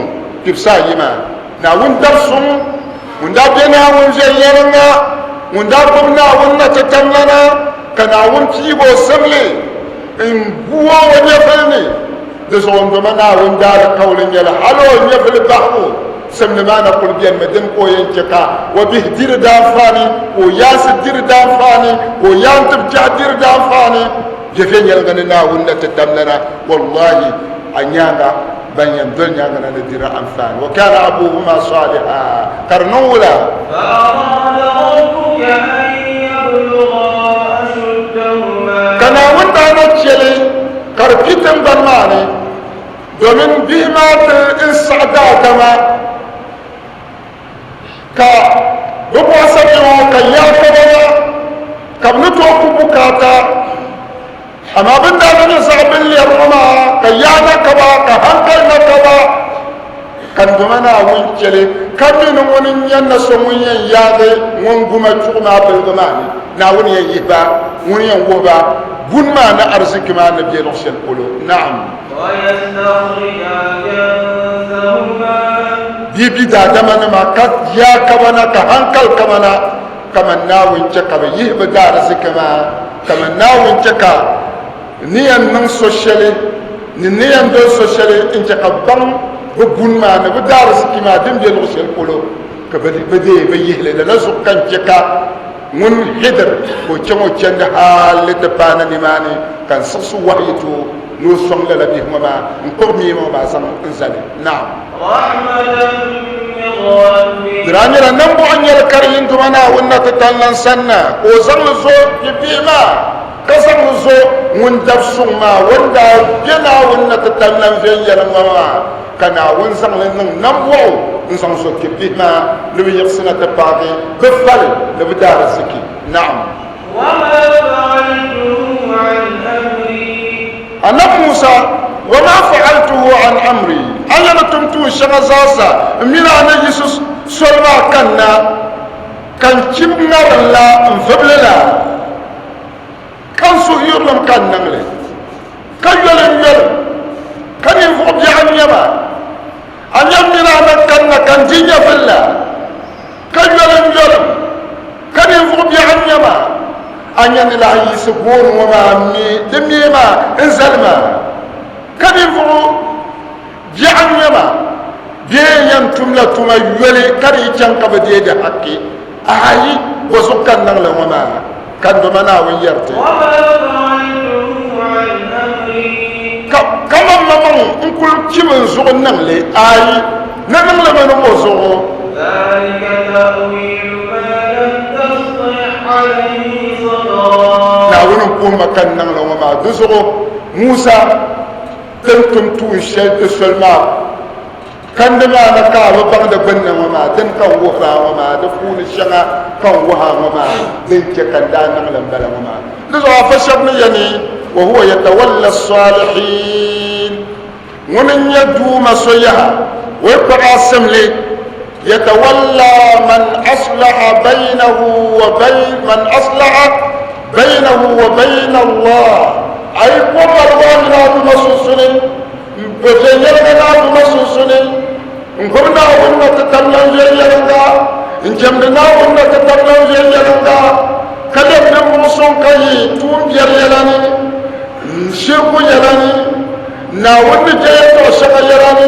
kpibisi ayi maa. Naawuni dab suŋ ŋun daa be Naawuni viɛnyɛliŋga, ŋun daa gbubi Naawuni na ti tamlana, ka Naawuni piig o simli n-gu o o nyɛvili ni. Di zuɣu n doma Naawuni daalikauli nyɛli hal o nyɛvili bahibu simli maa na kul benimi, dini ka o yɛn chɛ ka o bihi diri daanfaani, ka o yaansi diri daanfaani, ka o yaantib kpɛhi diri daanfaani. Bɛ viɛnyɛliŋga ni Naawuni na ti tamlana, wallahi, a nyaaŋa ban yɛn doli nyaaŋa na ni diri anfaani. Wa kana abuhuma saliha, ka di niŋ wula? Ka Naawuni daa na chɛ li ka di kpi tiŋgbani maa ni, domin bihi maa ti n saɣi daadama, ka bɛ bɔhi sabiɛŋ ka yaakaba na ka bɛ ni tooi ku bukaata. Amaa bɛ ni daa na nyɛ zaɣ bin lɛri ŋɔ maa, ka yaa na ka ba, ka hankali na ka ba, ka n Duuma Naawuni chɛ li, ka mi ni ŋuni n-nyɛ na so ŋun yɛn yaagi ŋun guma chuɣu maa biligu maa ni, Naawuni yɛn yihi ba, ŋuni yɛn wuhi ba buni maa ni ariziki maa ni be luɣ shɛli polo. Naam. Bia bi daadamanima, ka yaa ka ba na, ka hankali ka ba na. Kaman Naawuni chɛ ka bɛ yihi bɛ daariziki maa, kaman Naawuni chɛ ka n ni yɛn niŋ so shɛli ni n ni yɛn doli so shɛli n-chɛ ka bɛ baŋ bɛ buni maa ni bɛ daariziki maa din be luɣ shɛli polo, ka bɛ deei bɛ yihi li. Lala zuɣu ka n chɛ ka ŋun Hidir ka o chaŋ o chandi hal ti paana nimaani, ka n siɣisi wahayi ti o ni o sɔŋ lala bihi ŋɔ maa n-kpuɣi mia ŋɔ maa zaŋ n-zali. Naam. Di daa nyɛla nambɔɣu nyɛli ka di yin Duuma Naawuni na ti tanlan sanna, ka o zaŋ li zo bɛ bihi maa, ka zaŋ li zo ŋun dab suŋ maa o ni daa be Naawuni na ti tanlan viɛnyɛliŋga maa, ka Naawuni zaŋ li niŋ nambɔɣu n-zaŋ zo kpe bihi maa ni bɛ yiɣisi na ti paagi bɛ fali ni bɛ daariziki. Naam. Annabi Musa, Wama fa'altuhu an amri, a ni ni tum tuun shɛŋa zaasa m mini a ni yiɣisi soli maa kanna, ka n chibi ŋarim la n vibili la, ka n suhuyurilim ka n niŋ li, ka yoli n yoli, ka ninvuɣ biɛɣu n-nyɛ ma. A nya m mini a ni kanna ka n di nyɛvili la, ka yoli n yolim, ka ninvuɣ biɛɣu n-nyɛ ma. A nya ni lahi yiɣisi gooni ŋɔ maa m-me di mee maa n-zali ma, ka ninvuɣ biɛɣu n-nyɛ ma bee n-yɛn tumla tuma yoli ka di yi chaŋ ka bɛ deei di hakki. Aai, bɔzuɣu ka n niŋ li ŋɔ maa? Ka n Duuma Naawuni yɛri ti, Ka kaman mmaŋmaŋ n-kul chibi n zuɣu niŋ li, aai, ni niŋ li mi ni o zuɣu. Naawuni n-puhi ma ka n niŋ li ŋɔ maa, di zuɣu Musa ti ni tum tuun shɛli ti soli maa. Kandi maa ni ka a bi baŋ di gbunni ŋɔ maa, dini ka n wuhiri a ŋɔ maa, di puuni shɛŋa ka n wuhi a ŋɔ maa, din chɛ ka n daa niŋ li m-bala ŋɔ maa. Di zuɣu afa shɛba ni yɛli, Wa huwa yatawalla salihin, ŋuni n-nyɛ Duuma so yaha, o yi kpuɣi a simli, yatawalla man aslaha baynahu wa bayn man aslaha baynahu wa bayna Allah, a yi ko baligu a mini a Duuma sunsuuni, M bo viɛnyɛliŋga ni a Duuma sunsuuni, n gbubi Naawuni na ti tam lan viɛnyɛliŋga, n jɛmdi Naawuni na ti tam lan viɛnyɛliŋga, ka lɛbi ninvuɣ suŋ ka yi tuumbiɛri yɛla ni, n shiriku yɛla ni, Naawuni ni je yɛtɔɣ shɛŋa yɛla ni,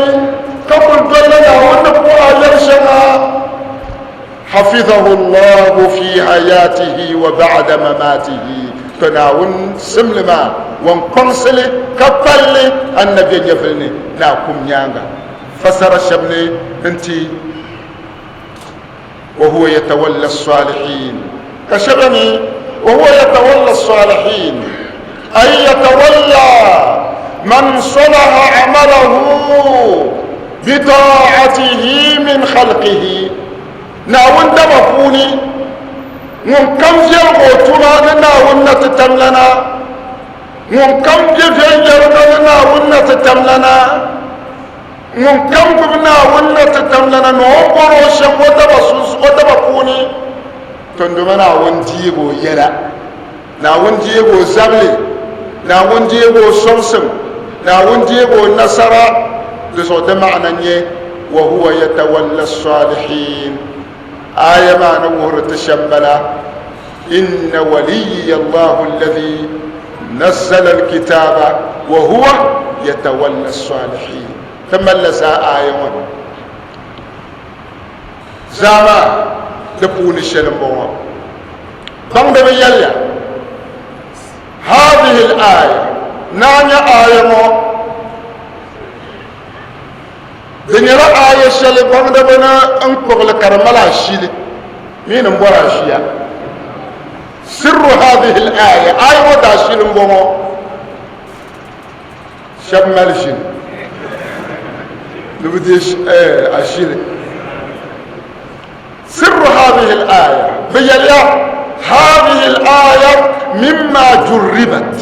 ka kul dolila Naawuni ni puhi a yɛl shɛŋa. Hafizahu Allahu fi hayatihi wa ba'da mamatihi, to Naawuni simli maa wan kpaŋsi li ka palli annabiya nyɛvili ni ni a kum nyaaŋa. Fasara shɛb ni nti, Wa huwa yatawalla salihin, ka shɛba mi, Wa huwa yatawalla salihin, ay yatawalla man salaha amalahu bitaatihi min khalqihi. Naawuni daba puuni ŋun kam viɛlgi o tuma ni Naawuni na ti tamlana, ŋun kam be viɛnyɛliŋga ni Naawuni na ti tamlana, ŋun kam gbubi Naawuni na ti tamlana ni o ni bɔri o shɛm o daba puuni, tondoma Naawuni deeg o yɛla, Naawuni deeg o zabili, Naawuni deeg o sɔŋsim, Naawuni deeg o nasara. Di zuɣu di maana n-nyɛ, Wa huwa yatawalla salihin. Aaya maa ni wuhiri ti shɛm bala, Inna waliyya Allahu alladhi nazzala alkitaba wa huwa yatawalla salihin. Ti malila zaa aaya ŋɔ ni. Zaa maa di puuni shɛli m-bɔŋɔ, Baŋdiba yɛliya, Haadhihi al-aaya, naanya aaya ŋɔ di nyɛla aaya shɛli baŋdiba ni n kpuɣi li ka di mali ashili mini n bɔri ashiya. Sirru haadhihi al-aaya, aaya ŋɔ daashili m-bɔŋɔ. Shɛba mali ʒili ni bi deei ashili. Sirru hadhihi al-aya, bi yɛliya hadhihi al-aya mimma jurribat,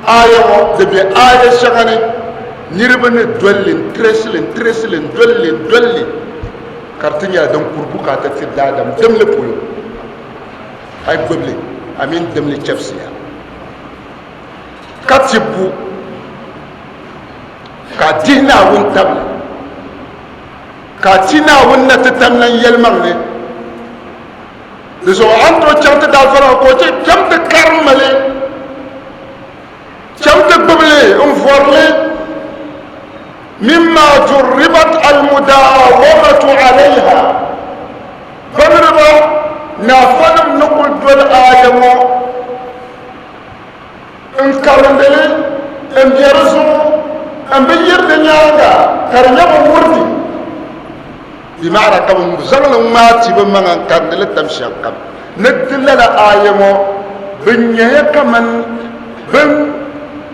aya ŋɔ di be aya shɛŋa ni niriba ni dolli n tiresili n tiresili n dolli n dolli ka di ti nyɛla din kuri bukaata tiri daadam dimli polo, a yi gbubi li a mini dimli chɛbisiya. Ka tibbu ka a dihi Naawuni tabili, ka a ti Naawuni na ti tam lan yɛlimaŋli. Di zuɣu a ni tooi chaŋ ti daalifa maa ka o chɛ cham ti karimmi li, cham ti gbibi li n-vɔri li. Mimma jurribat almudawamatu alayha, baŋdiba naafanim ni kul doli aaya ŋɔ N karindi li, n be di zuɣu, n bi yiri di nyaaŋa ka di nyɛ bɛ wurdi. Di maana ka bɛ zaŋ li ŋmaai ti bɛ maŋa n-karindi li tam shɛlikam. Ni di lala aaya ŋɔ, bɛ nyɛya kaman bɛn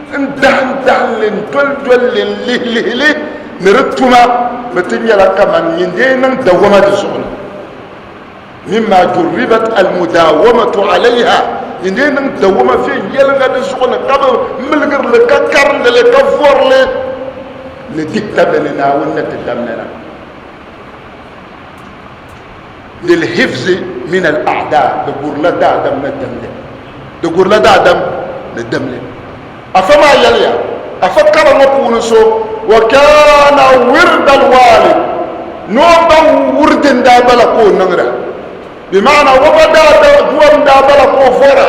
n-dahim dahim li n-doli doli li n-lihi lihi li ni di tuma, bɛ ti nyɛla kaman nyin dee niŋ dawama di zuɣu ni. Mimma jurribat almudawamatu alayha, din dee niŋ dawama viɛnyɛliŋga di zuɣu ni ka bi miligiri li ka karindi li ka vɔri li ni dihitabili ni Naawuni ni ti damlana lilhifzi min al-a'da, di gurila daadam ni dimli, di gurila daadam ni dimli. Afa maa yɛliya, Afa kara ŋɔ puuni so, wa kana wirda alwalid, ni o ba wurdi n-daa bala ka o niŋda, bɛ maana o ba daa dua n-daa bala ka o vɔra,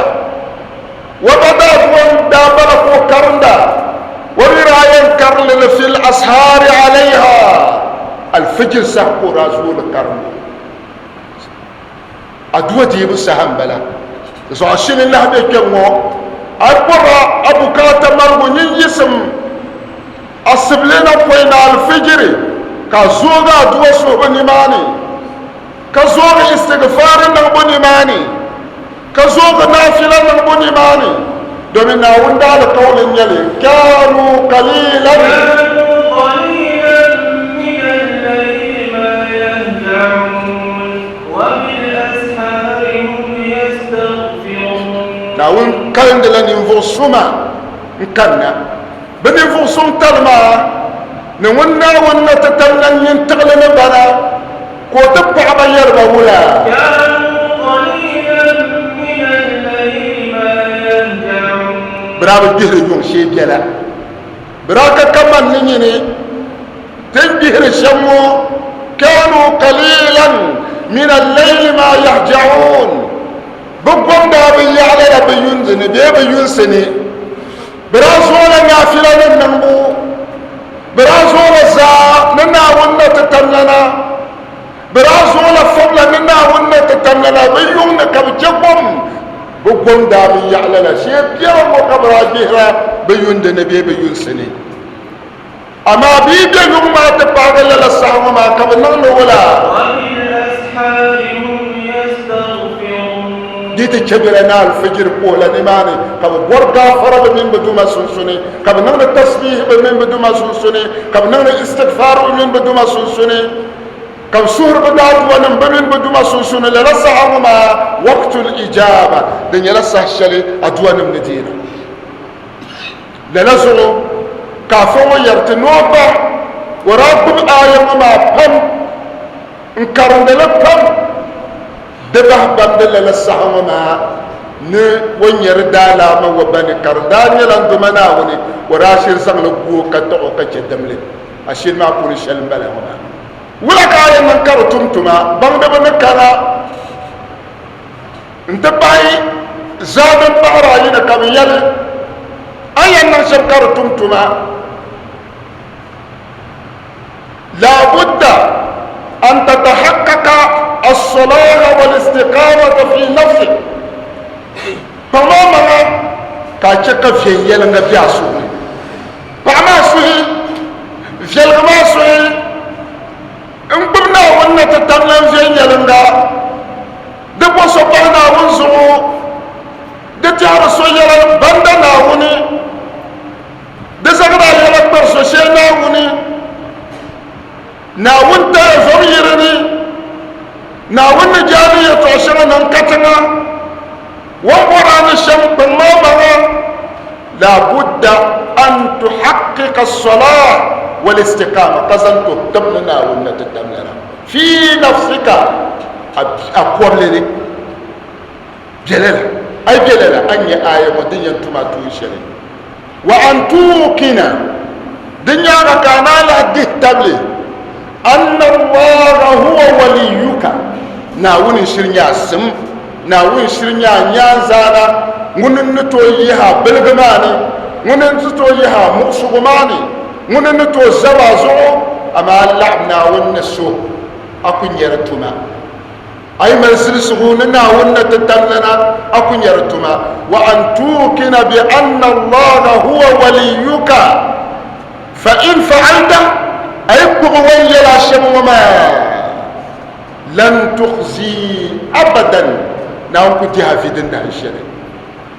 o ba daa dua n-daa bala ka o karinda, o mi daa yɛn karili li fil ashaari alayha, alfijir saha ka o daa zooi li karimbu. Aduwa deebu saha m-bala. Zuɣu shili n-lahi be kpɛŋŋɔ. A yi bɔra a bukaata maligu, nyin yiɣisim asibili na pɔi ni alfijiri ka a zoogi aduwa suhibu nimaani, ka zoogi istigfaari niŋbu nimaani, ka zoogi naafila niŋbu nimaani, domin Naawuni daalikauli n-nyɛ li, Kaanu qaliilan. Kaanu qaliilan min al. kalindila ninvuɣ suma n-kanna. Bɛ ninvuɣ suŋ tali maa ni ŋun Naawuni na ti tam lan nyin tiɣili ni bana, ka o ti paɣi ba yɛri ba wula? Bɛ daa bi gbihiri yuŋ shee biɛla. Bɛ daa ka kaman ni nyini ti ni gbihiri shɛm ŋɔ, Kaanuu qaliilan min al-layli maa yahja'uun. Bɛ gom daa bi yaɣi lala bɛ yundi ni bee bɛ yunsi ni. Bɛ daa zoola naafila ni niŋbu. Bɛ daa zoola zaa ni Naawuni na ti tamlana. Bɛ daa zoola fabila ni Naawuni na ti tamlana. Bɛ yuŋ ni ka bɛ chɛ gom. Bɛ gom daa bi yaɣi lala shee biɛri ŋɔ ka bɛ daa gbihira bɛ yundi ni bee bɛ yunsi ni. Amaa bɛ yi be yuŋ maa ti paagi lala saha ŋɔ maa ka bɛ niŋdi wula? Di ti chɛ bɛ la ni alfijiri puhila nimaani ka bɛ bɔri gaafara bɛ mini bɛ Duuma sunsuni, ka bɛ niŋdi tasbiihi bɛ mini bɛ Duuma sunsuni, ka bɛ niŋdi istigfaar bɛ mini bɛ Duuma sunsuni, ka bɛ suhiri bɛ daaduanim bɛ mini bɛ Duuma sunsuni. Lala saha ŋɔ maa, waqtul ijaaba, di nyɛla saha shɛli aduanim ni deera. Lala zuɣu ka afa ŋɔ yɛri ti ni o ba o daa gbubi aaya ŋɔ maa pam n-karindi li pam di bahi bamdi lala saha ŋɔ maa ni o nya di daalaama o ba ni ka di daa nyɛla n Duuma Naawuni o daa shiri zaŋ li gu o ka taɣi o ka chɛ dimli ashili maa puuni shɛli m-bala ŋɔ maa. Wula ka a yɛn niŋ ka di tum tuma baŋdiba ni kana N-ti pahi zaa din pahiri ayi ni ka bɛ yɛli, A ni yɛn niŋ shɛm ka di tum tuma, laabudda an tatahaqqaqa as-salaha wal-istiqamata fi nafsik, kpaŋm a maŋa ka a chɛ ka viɛnyɛliŋga be a suhu ni. Paɣim a suhi, viɛlgim a suhi. N gbubi Naawuni ni ti tam lan viɛnyɛliŋga, di bo so pahi Naawuni zuɣu, di tɛhiri so yɛla banda Naawuni, di zaŋdi a yɛla kpari so shee Naawuni. Naawuni taya zom yi di ni, Naawuni ni je a ni yɛtɔɣ shɛŋa niŋ katiŋa, o ni bɔr a ni shɛm kpaŋ a maŋa. Laabudda an tuhaqiqa as-salah wal-istiqama, ka zaŋ to tim ni Naawuni na ti tam lala fi nafsika a kɔbili ni bɛ lala, a yi bɛ lala a ni nya aaya ŋɔ din yɛn tum a tuun shɛli. Wa an tuqina, di nyaaŋa ka a naan lahi dihi tabili anna Allaha huwa waliyuka, Naawuni n-shiri nyɛ a sim. Naawuni shiri nyɛ a nyaanzaana, ŋuni n-ni tooi yihi a biligi maa ni, ŋuni n-ti tooi yihi a muɣisigu maa ni, ŋuni n-ni tooi zab a zuɣu, amaa a laɣim Naawuni ni so, a ku nya di tuma. A yi mali zilisigu ni Naawuni ni ti tamlana, a ku nya di tuma. Wa an tuqina bi anna Allaha huwa waliyuka, fa in fa'alta, a yi kpuɣi o ni yɛl a shɛm ŋɔ maa, Lan tukhzi abadan, Naawuni ku dihi a vi din dahin shɛli.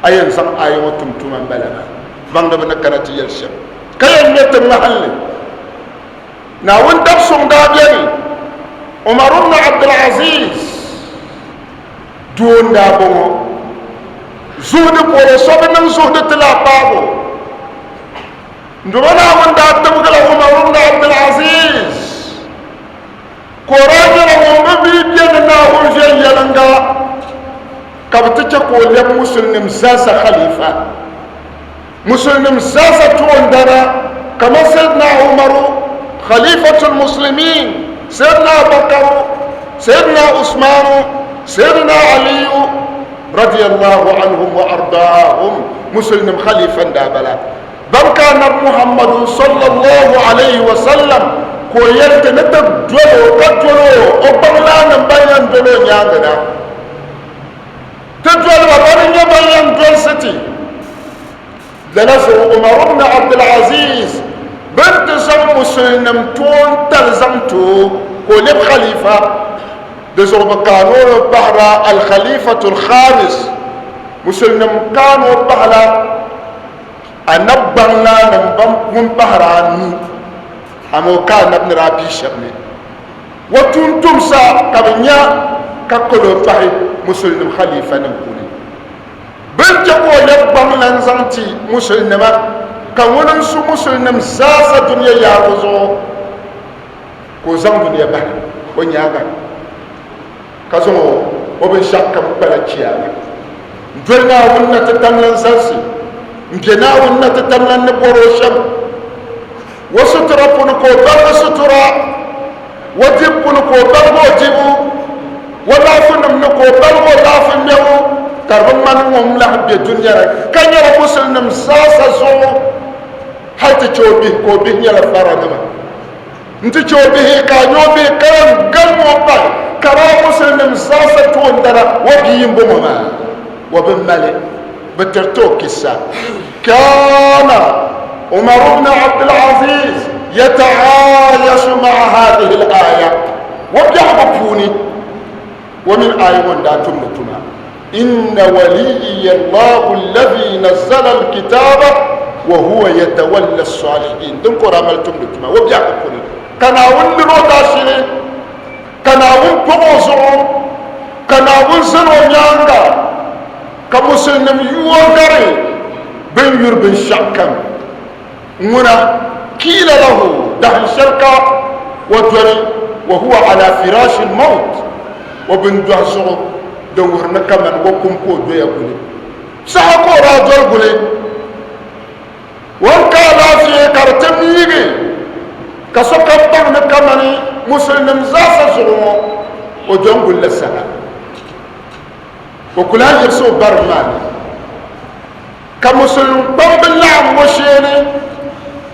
A yɛn zaŋ aaya ŋɔ tum tuma m-bala maa, baŋdiba ni kana ti yɛli shɛm, ka yɛn ŋme ti ŋmahinli. Naawuni dab suŋ daa beni, Umar ibn Abdul Aziz doo n-daa bɔŋɔ. Zuhudi polo, so bi niŋ zuhudi ti lahi paagi o. N-duba Naawuni daa tibigila Umar ibn Abdul Aziz. Ka o daa nyɛla ŋun bi mi bɛ ni Naawuni viɛnyɛliŋga, ka bɛ ti chɛ ka o lɛbi Musulinim zaasa khalifa, Musulinim zaasa toondana, kamani Sayyidina Umaru, Khalifatul Muslimin, Sayyidina Abubakaru, Sayyidina Usmanu, Sayyidina Aliyu, radiyallahu anhum wa ardaahum, Musulinim khalifa n-daa bala. Ban ka Anabi Muhammadu sallallahu alayhi wa sallam ka o yɛli ti ni ti doli o ka doli o o gbaŋlaannim ban yɛn doli o nyaaŋa na. Ti doli ba bani n-nyɛ ban yɛn dolisi ti. Lala zuɣu Umar ibn Abdul Aziz bɛ ni ti zaŋ Musulinim toon tali zaŋ ti o ka o lɛbi khalifa. Di zuɣu bɛ kaani o mi pahira Al-Khalifatul Khamis. Musulinim kaani o pahila Anab gbaŋlaanim ban ŋun pahiri anu, amaa o ka anab ni daa pii shɛba ni o tuuntumsa ka bɛ nya ka kal o pahi Musulinim khalifanim puuni. Bɛ ni chɛ ka o lɛbi gbaŋ lan zaŋ ti musulinima, ka ŋuni n-su musulinim zaasa dunia yaagu zuɣu, ka o zaŋ dunia bahi o nyaaŋa, ka zaŋ o binshɛɣukam kpala chiyaama n-doli Naawuni na ti tam lan zalisi m-be Naawuni na ti tam lan ni bɔr o shɛm. O sutura puuni ka o baligi sutura, o dibu puuni ka o baligi o dibu, o laafinim ni ka o baligi o laafi ŋmɛbu, ka di bi ŋmani ŋun lahi be dunia ni ka nyɛla musulinim zaasa zuɣu hal ti chɛ o bihi ka o bihi nyɛla faranima. Nti chɛ o bihi ka a nya o bihi ka lan galim o pahi ka daa musulinim zaasa toondana o bia m-bɔŋɔ maa o bi mali bɛ tiriti o kissa. Kana Umar ibn Abdul Aziz yataayashu ma'a hadhihi al-aya o biɛhigu puuni o mini aya ŋɔ n-daa tumdi tuma. Inna waliyya Allahu alladhi nazzala al-kitaba wa huwa yatawalla as-salihin. Din ka o daa mali tumdi tuma o biɛhigu puuni, ka Naawuni liri o daashili, ka Naawuni kpuɣi o zuɣu, ka Naawuni zani o nyaaŋa, ka Musulnim yu o gari bɛ ni yuri binshɛɣukam. Ŋuna, kiila lahu, dahin shɛli ka o doli, wa huwa ala firashi al-mawt, o bindɔhi zuɣu din wuhiri ni kamani o kum ka o doya guli. Saha ka o daa doli guli, o ni ka alaafee ka di ti miigi ka sokam baŋ ni kamani Musulinim zaasa zuɣu ŋɔ, o dɔn guli la saha. O ku lahi yiɣisi o barim maa ni. Ka Musulin kpamba laɣim o sheeni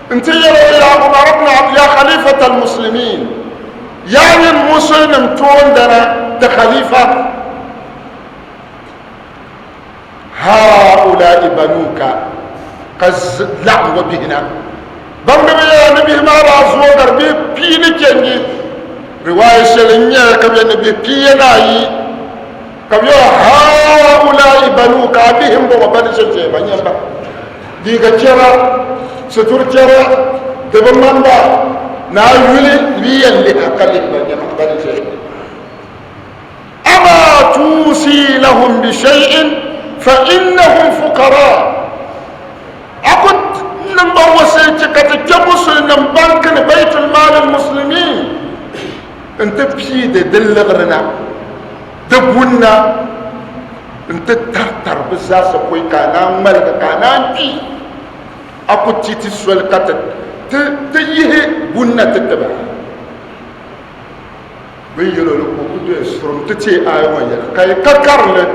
nti yɛli o, Yaa Umar ibn Abd, yaa Khalifat al-Muslimin, yaa nyini Musulinim toondana ti Khalifa, haula'i banuka, ka laɣim o bihi na. Baŋdiba yɛla ni bihi maa daa zooi gari bihi pia ni chɛnji. Riwaaya shɛli n-nyɛ ka bɛ ni bihi pia ni ayi. Ka bɛ yɛli, Haula'i banuka, a bihi m-bɔŋɔ, bani shɛshɛba nyɛ ba, liiga chɛra, situr chɛra, di bi ŋmani ba ni a yuli ni bɛ yɛn lihi a ka lihi ba nyɛ bani shɛshɛba. Amaa tuusi lahum bi shay'in fa innahum fuqara. A ku niŋ ba wasiichi ka ti kpe musulinim banki ni, Baitul Maal al-Muslimin, n-ti piidi di liɣiri na. Di bunna n-ti taritari bɛ zaasa pɔi ka a naan ŋmaligi ka a naan kpi. A ku ti ti soli ka ti ti yihi bunna ti ti ba. Bɛ ni yɛl o ni ka o ku doya surim ti teei aaya ŋɔ yɛla ka yi ka karili,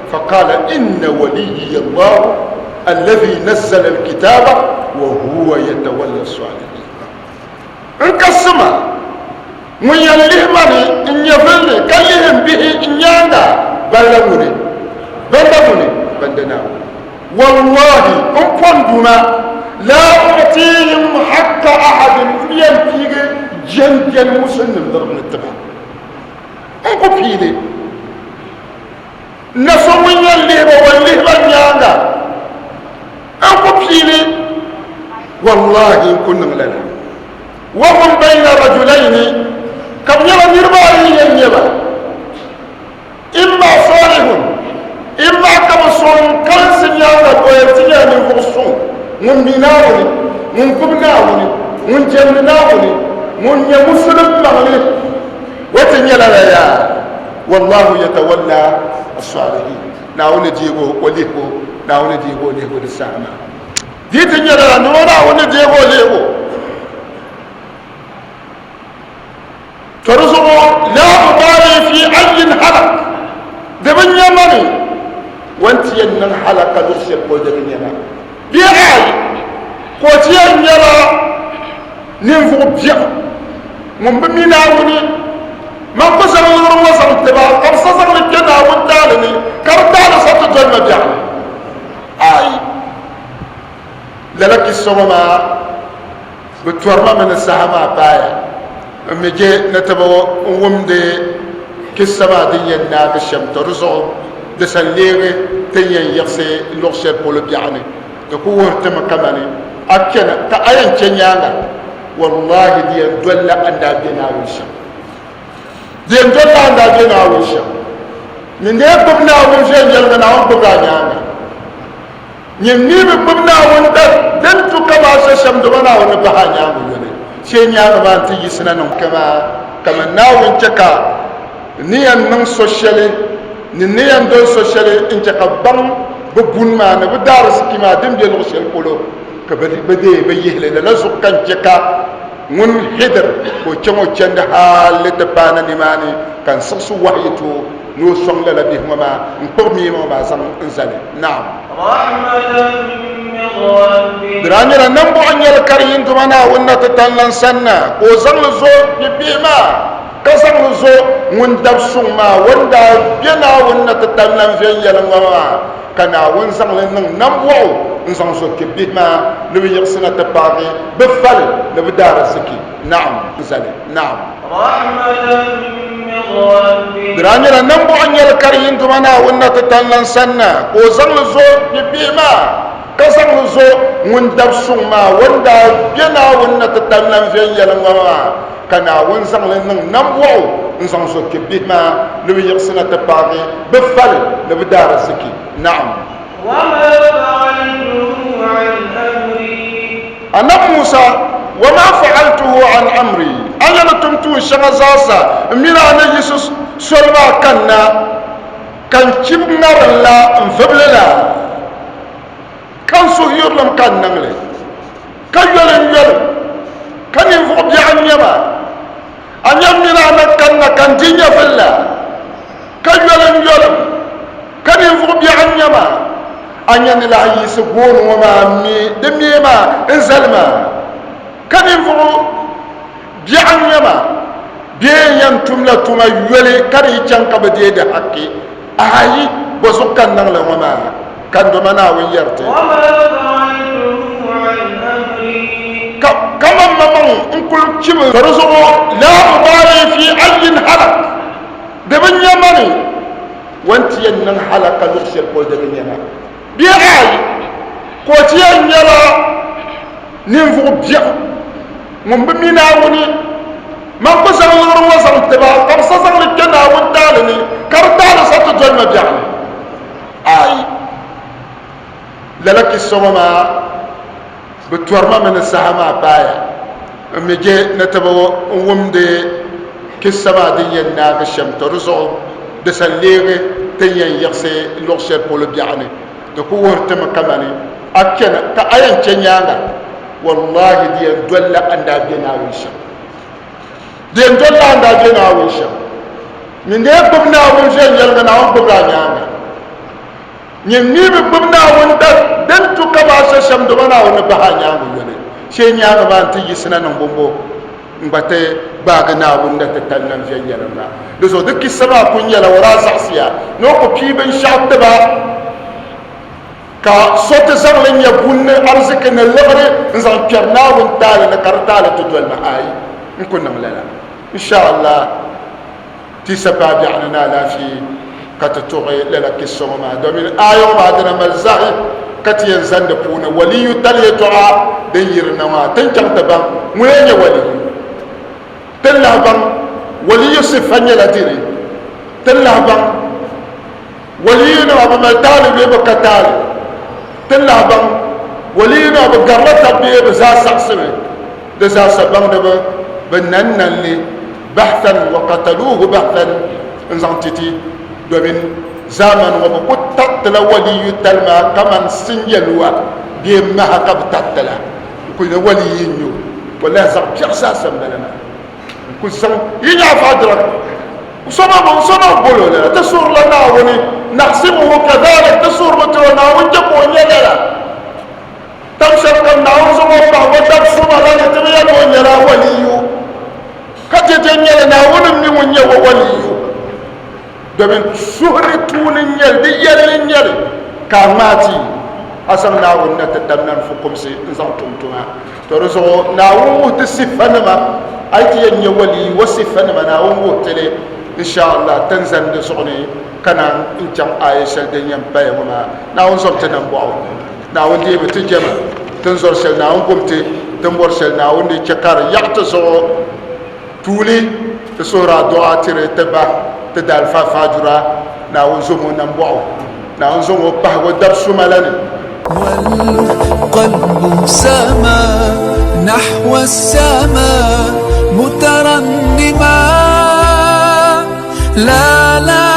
Faqaala inna waliyyiya Allahu allazi nazzala alkitaaba wa huwa yatawalla as-salihin. N ka sima ŋun yɛn lihi ma ni n nyɛvili ni ka lihi m bihi n nyaaŋa balla ŋuni, banda ŋuni, banda Naawuni. Wallahi, m pɔn Duuma, laa u'tiihim haqqa ahadin, m bi yɛn piigi jɛnjɛn musulinim liɣiri ni ti ba. N ku pii li. Na so ŋun yɛn lihi ba, o lihi ba nyaaŋa. N ku pii li. Wallahi, n ku niŋ lala. Wa hum bayna rajulayni, ka bɛ nyɛla niriba ayi yɛn nyɛ ba, imma salihun, imma ka bɛ so n-kalinsi nyaaŋa doya nti nyɛla ninvuɣ suŋ ŋun mi Naawuni, ŋun gbubi Naawuni, ŋun jɛmdi Naawuni, ŋun nyɛ musulim maŋli, o ti nyɛla la yaa, wallahu yatawalla as-salihin, Naawuni deeg o o lihibu, Naawuni deeg o lihibu di saha maa. Di ti nyɛla la ni o Naawuni ni deeg o lihibu. To di zuɣu laa ubali fi ayin halak, di bi nya ma ni o ni ti yɛn niŋ halaka luɣ shɛli polo di bi nya ma. Bee ayi, ka o ti yɛn nyɛla ninvuɣ biɛɣu ŋun bi mi Naawuni. Man ku zaŋ liɣiri ŋɔ zaŋ ti ba, ka bɛ sa zaŋ li kpe Naawuni taali ni, ka di taali sa ti doli ma biɛɣu ni. Ayi! Lala kissa ŋɔ maa bi tɔri ma mi ni saha maa paaya. N mi je ni ti bi wumdi kissa maa din yɛn naagi shɛm, tɔ di zuɣu di sa leegi ti ni yɛn yiɣisi luɣ shɛli polo biɛɣu ni. Di ku wuhiri ti mi kamani a kpɛna ka a yɛn chɛ nyaaŋa, wallahi di yɛn dolila a ni daa be Naawuni shɛm. Di yɛn dolila a ni daa be Naawuni shɛm. Nyin dee gbubi Naawuni viɛnyɛliŋga, Naawuni gbibila a nyaaŋa. Nyin mi bi gbubi Naawuni din tu kaman so shɛm dama Naawuni ni bahi a nyaaŋa yoli. Shee nyaaŋa maa nti yiɣisina niŋ kaman Naawuni chɛ ka n ni yɛn niŋ so shɛli ni n ni yɛn doli so shɛli n-chɛ ka bɛ baŋ bɛ buni maa ni bɛ daariziki maa din be luɣ shɛli polo ka bɛ deei bɛ yihi li. Lala zuɣu ka n chɛ ka ŋun Hidir ka o chaŋ o chandi hal ti paana nimaani ka n siɣisi wahayi ti o ni o sɔŋ lala bihi ŋɔ maa n-kpuɣi mia ŋɔ maa zaŋ n-zali. Naam. Di daa nyɛla nambɔɣu n-nyɛli ka di yi Duuma Naawuni na ti tan lan sanna, ka o zaŋ li zo bɛ bihi maa, ka zaŋ li zo ŋun dab suŋ maa, o ni daa be Naawuni na ti tan lan viɛnyɛliŋga maa, ka Naawuni zaŋ li niŋ nambɔɣu n-zaŋ zo kpe bihi maa ni bɛ yiɣisina ti paagi bɛ fali ni bɛ daariziki. Naam. Zali. Naam. Di daa nyɛla nambɔɣu n-nyɛli ka di yi Duuma Naawuni na ti tan lan sanna, ka o zaŋ li zo bɛ bihi maa, ka zaŋ li zo ŋun dab suŋ maa, o ni daa be Naawuni na ti tan lan viɛnyɛliŋga maa, ka Naawuni zaŋ li niŋ nambɔɣu n-zaŋ zo kpe bihi maa ni bɛ yiɣisina ti paagi bɛ fali ni bɛ daariziki. Naam. Annabi Musa, Wama fa'altuhu an amri, a yɛli tum tuun shɛŋa zaasa m mini a ni yiɣisi soli maa kanna, ka n chibi ŋarim la n vibili la, ka n suhuyurilim ka n niŋ li, ka yoli n yoli, ka ninvuɣ biɛɣu n-nyɛ ma. A nya m mini a ni kanna ka n di nyɛvili la, ka yoli n yolim, ka ninvuɣ biɛɣu n-nyɛ ma. A nya ni lahi yiɣisi gooni ŋɔ maa mi di mii maa n-zali ma, ka ninvuɣ biɛɣu n-nyɛ ma bee n yɛn tumla tuma yoli ka di yi chaŋ ka bɛ deei di hakki. Aai, bɔzuɣu ka n niŋ li ŋɔ maa? Ka n Duuma Naawuni yɛri ti, Ka kaman mmaŋmaŋ n-kul chibi ka di zuɣu laa ubaali fi ayin halak, di bi nya ma ni o ni ti yɛn niŋ halaka luɣ shɛli polo di bi nya ma bee aai, ka o ti yɛn nyɛla ninvuɣ biɛɣu ŋun bi mi Naawuni. Man ku zaŋ liɣiri ŋɔ zaŋ ti ba, ka bɛ sa zaŋ li kpe Naawuni taali ni, ka di taali sa ti doli ma biɛɣu ni. Aai! Lala kissa ŋɔ maa bi tɔri ma mi ni saha maa paaya. N mi je ni ti bi wumdi kissa maa din yɛn naagi shɛm, tɔ di zuɣu di sa leegi ti ni yɛn yiɣisi luɣ shɛli polo biɛɣu ni. Di ku wuhiri ti mi kamani a chana ka a yɛn che nyaaŋa, wallahi di yɛn dolila a ni daa be Naawuni shɛm. Di yɛn dolila a ni daa be Naawuni shɛm. Nyin dee gbubi Naawuni viɛnyɛliŋga, Naawuni gbubila a nyaaŋa. Nyin mi bi gbubi Naawuni da din tu ka ba a so shɛm dama Naawuni ni bahi a nyaaŋa yoli. Shee nyaaŋa maa nti yiɣisina niŋ bɔmbɔ n-gba ti gbaagi Naawuni da ti tali nam viɛnyɛliŋga. Di zuɣu di kissa maa kul nyɛla o daa zaɣisiya ni o ku pii binshɛɣu ti ba ka so ti zaŋ li nya buni ni ariziki ni liɣiri n-zaŋ kpɛri Naawuni taali ni ka di taali ti doli ma. Aai, n ku niŋ lala. Inshaallah. Ti sa paai biɛɣuni ni alaafee ka ti tuɣi lala kissa ŋɔ maa, domin aaya ŋɔ maa dina mali zahi ka ti yɛn zani di puuni waliyu tali yɛtɔɣa din yiri na maa. Ti ni chaŋ ti baŋ ŋun yɛn nyɛ waliyu. Ti ni lahi baŋ waliyu sifa nyɛla dini. Ti ni lahi baŋ waliyunima bɛ mali taali bee bɛ ka taali. Ti ni lahi baŋ waliyunima bɛ garila taba bee bɛ zaa saɣisimi. Di zaa sa baŋdiba bi nan nan li bahthan wa qataluuhu bahthan n-zaŋ ti ti, domin zaamani ŋɔ bɛ ku taritila waliyu tali maa kaman sinjɛluwa bee maha ka bɛ taritila n-kul ni waliyu n-nyɛ o. Wallahi zaɣ biɛɣu zaa sa m-bala maa. N ku zaŋ yi nya afa diraka so ma bi so ma bolo lala ti suhurila Naawuni naɣisibuhu kadhalik ti suhurimi tiri o Naawuni chɛ ka o nya lala. Tam shɛli kam Naawuni zaŋ o pahi o dab suma la ni ti bi yɛli o nyɛla waliyu, ka dɛdɛ nyɛli Naawuni m-mi ŋun nyɛ o waliyu, domin suhuri tuuni n-nyɛli, di yɛlli n-nyɛli ka a ŋmaai ti a zaŋ Naawuni na ti tam nani fukumsi n-zaŋ tum tuma. To di zuɣu Naawuni wuhi ti sifanima, a yi ti yɛn nyɛ waliyu o sifanima Naawuni wuhi ti li insha Allah ti ni zani di zuɣu ni ka naan n-chaŋ aaya shɛli din yɛn paya ŋɔ maa. Naawuni zom ti nambɔɣu. Naawuni deemi ti jɛma, ti ni zɔri shɛli Naawuni gom ti, ti ni bɔri shɛli Naawuni ni chɛ ka di yaɣi ti zuɣu. Tuuli, ti suhiri a du'a tiri ti ba, ti daalifa Faajura, Naawuni zom o nambɔɣu, Naawuni zaŋ o pahi o dab suma la ni. والقلب سما نحو السماء مترنما. لا لا.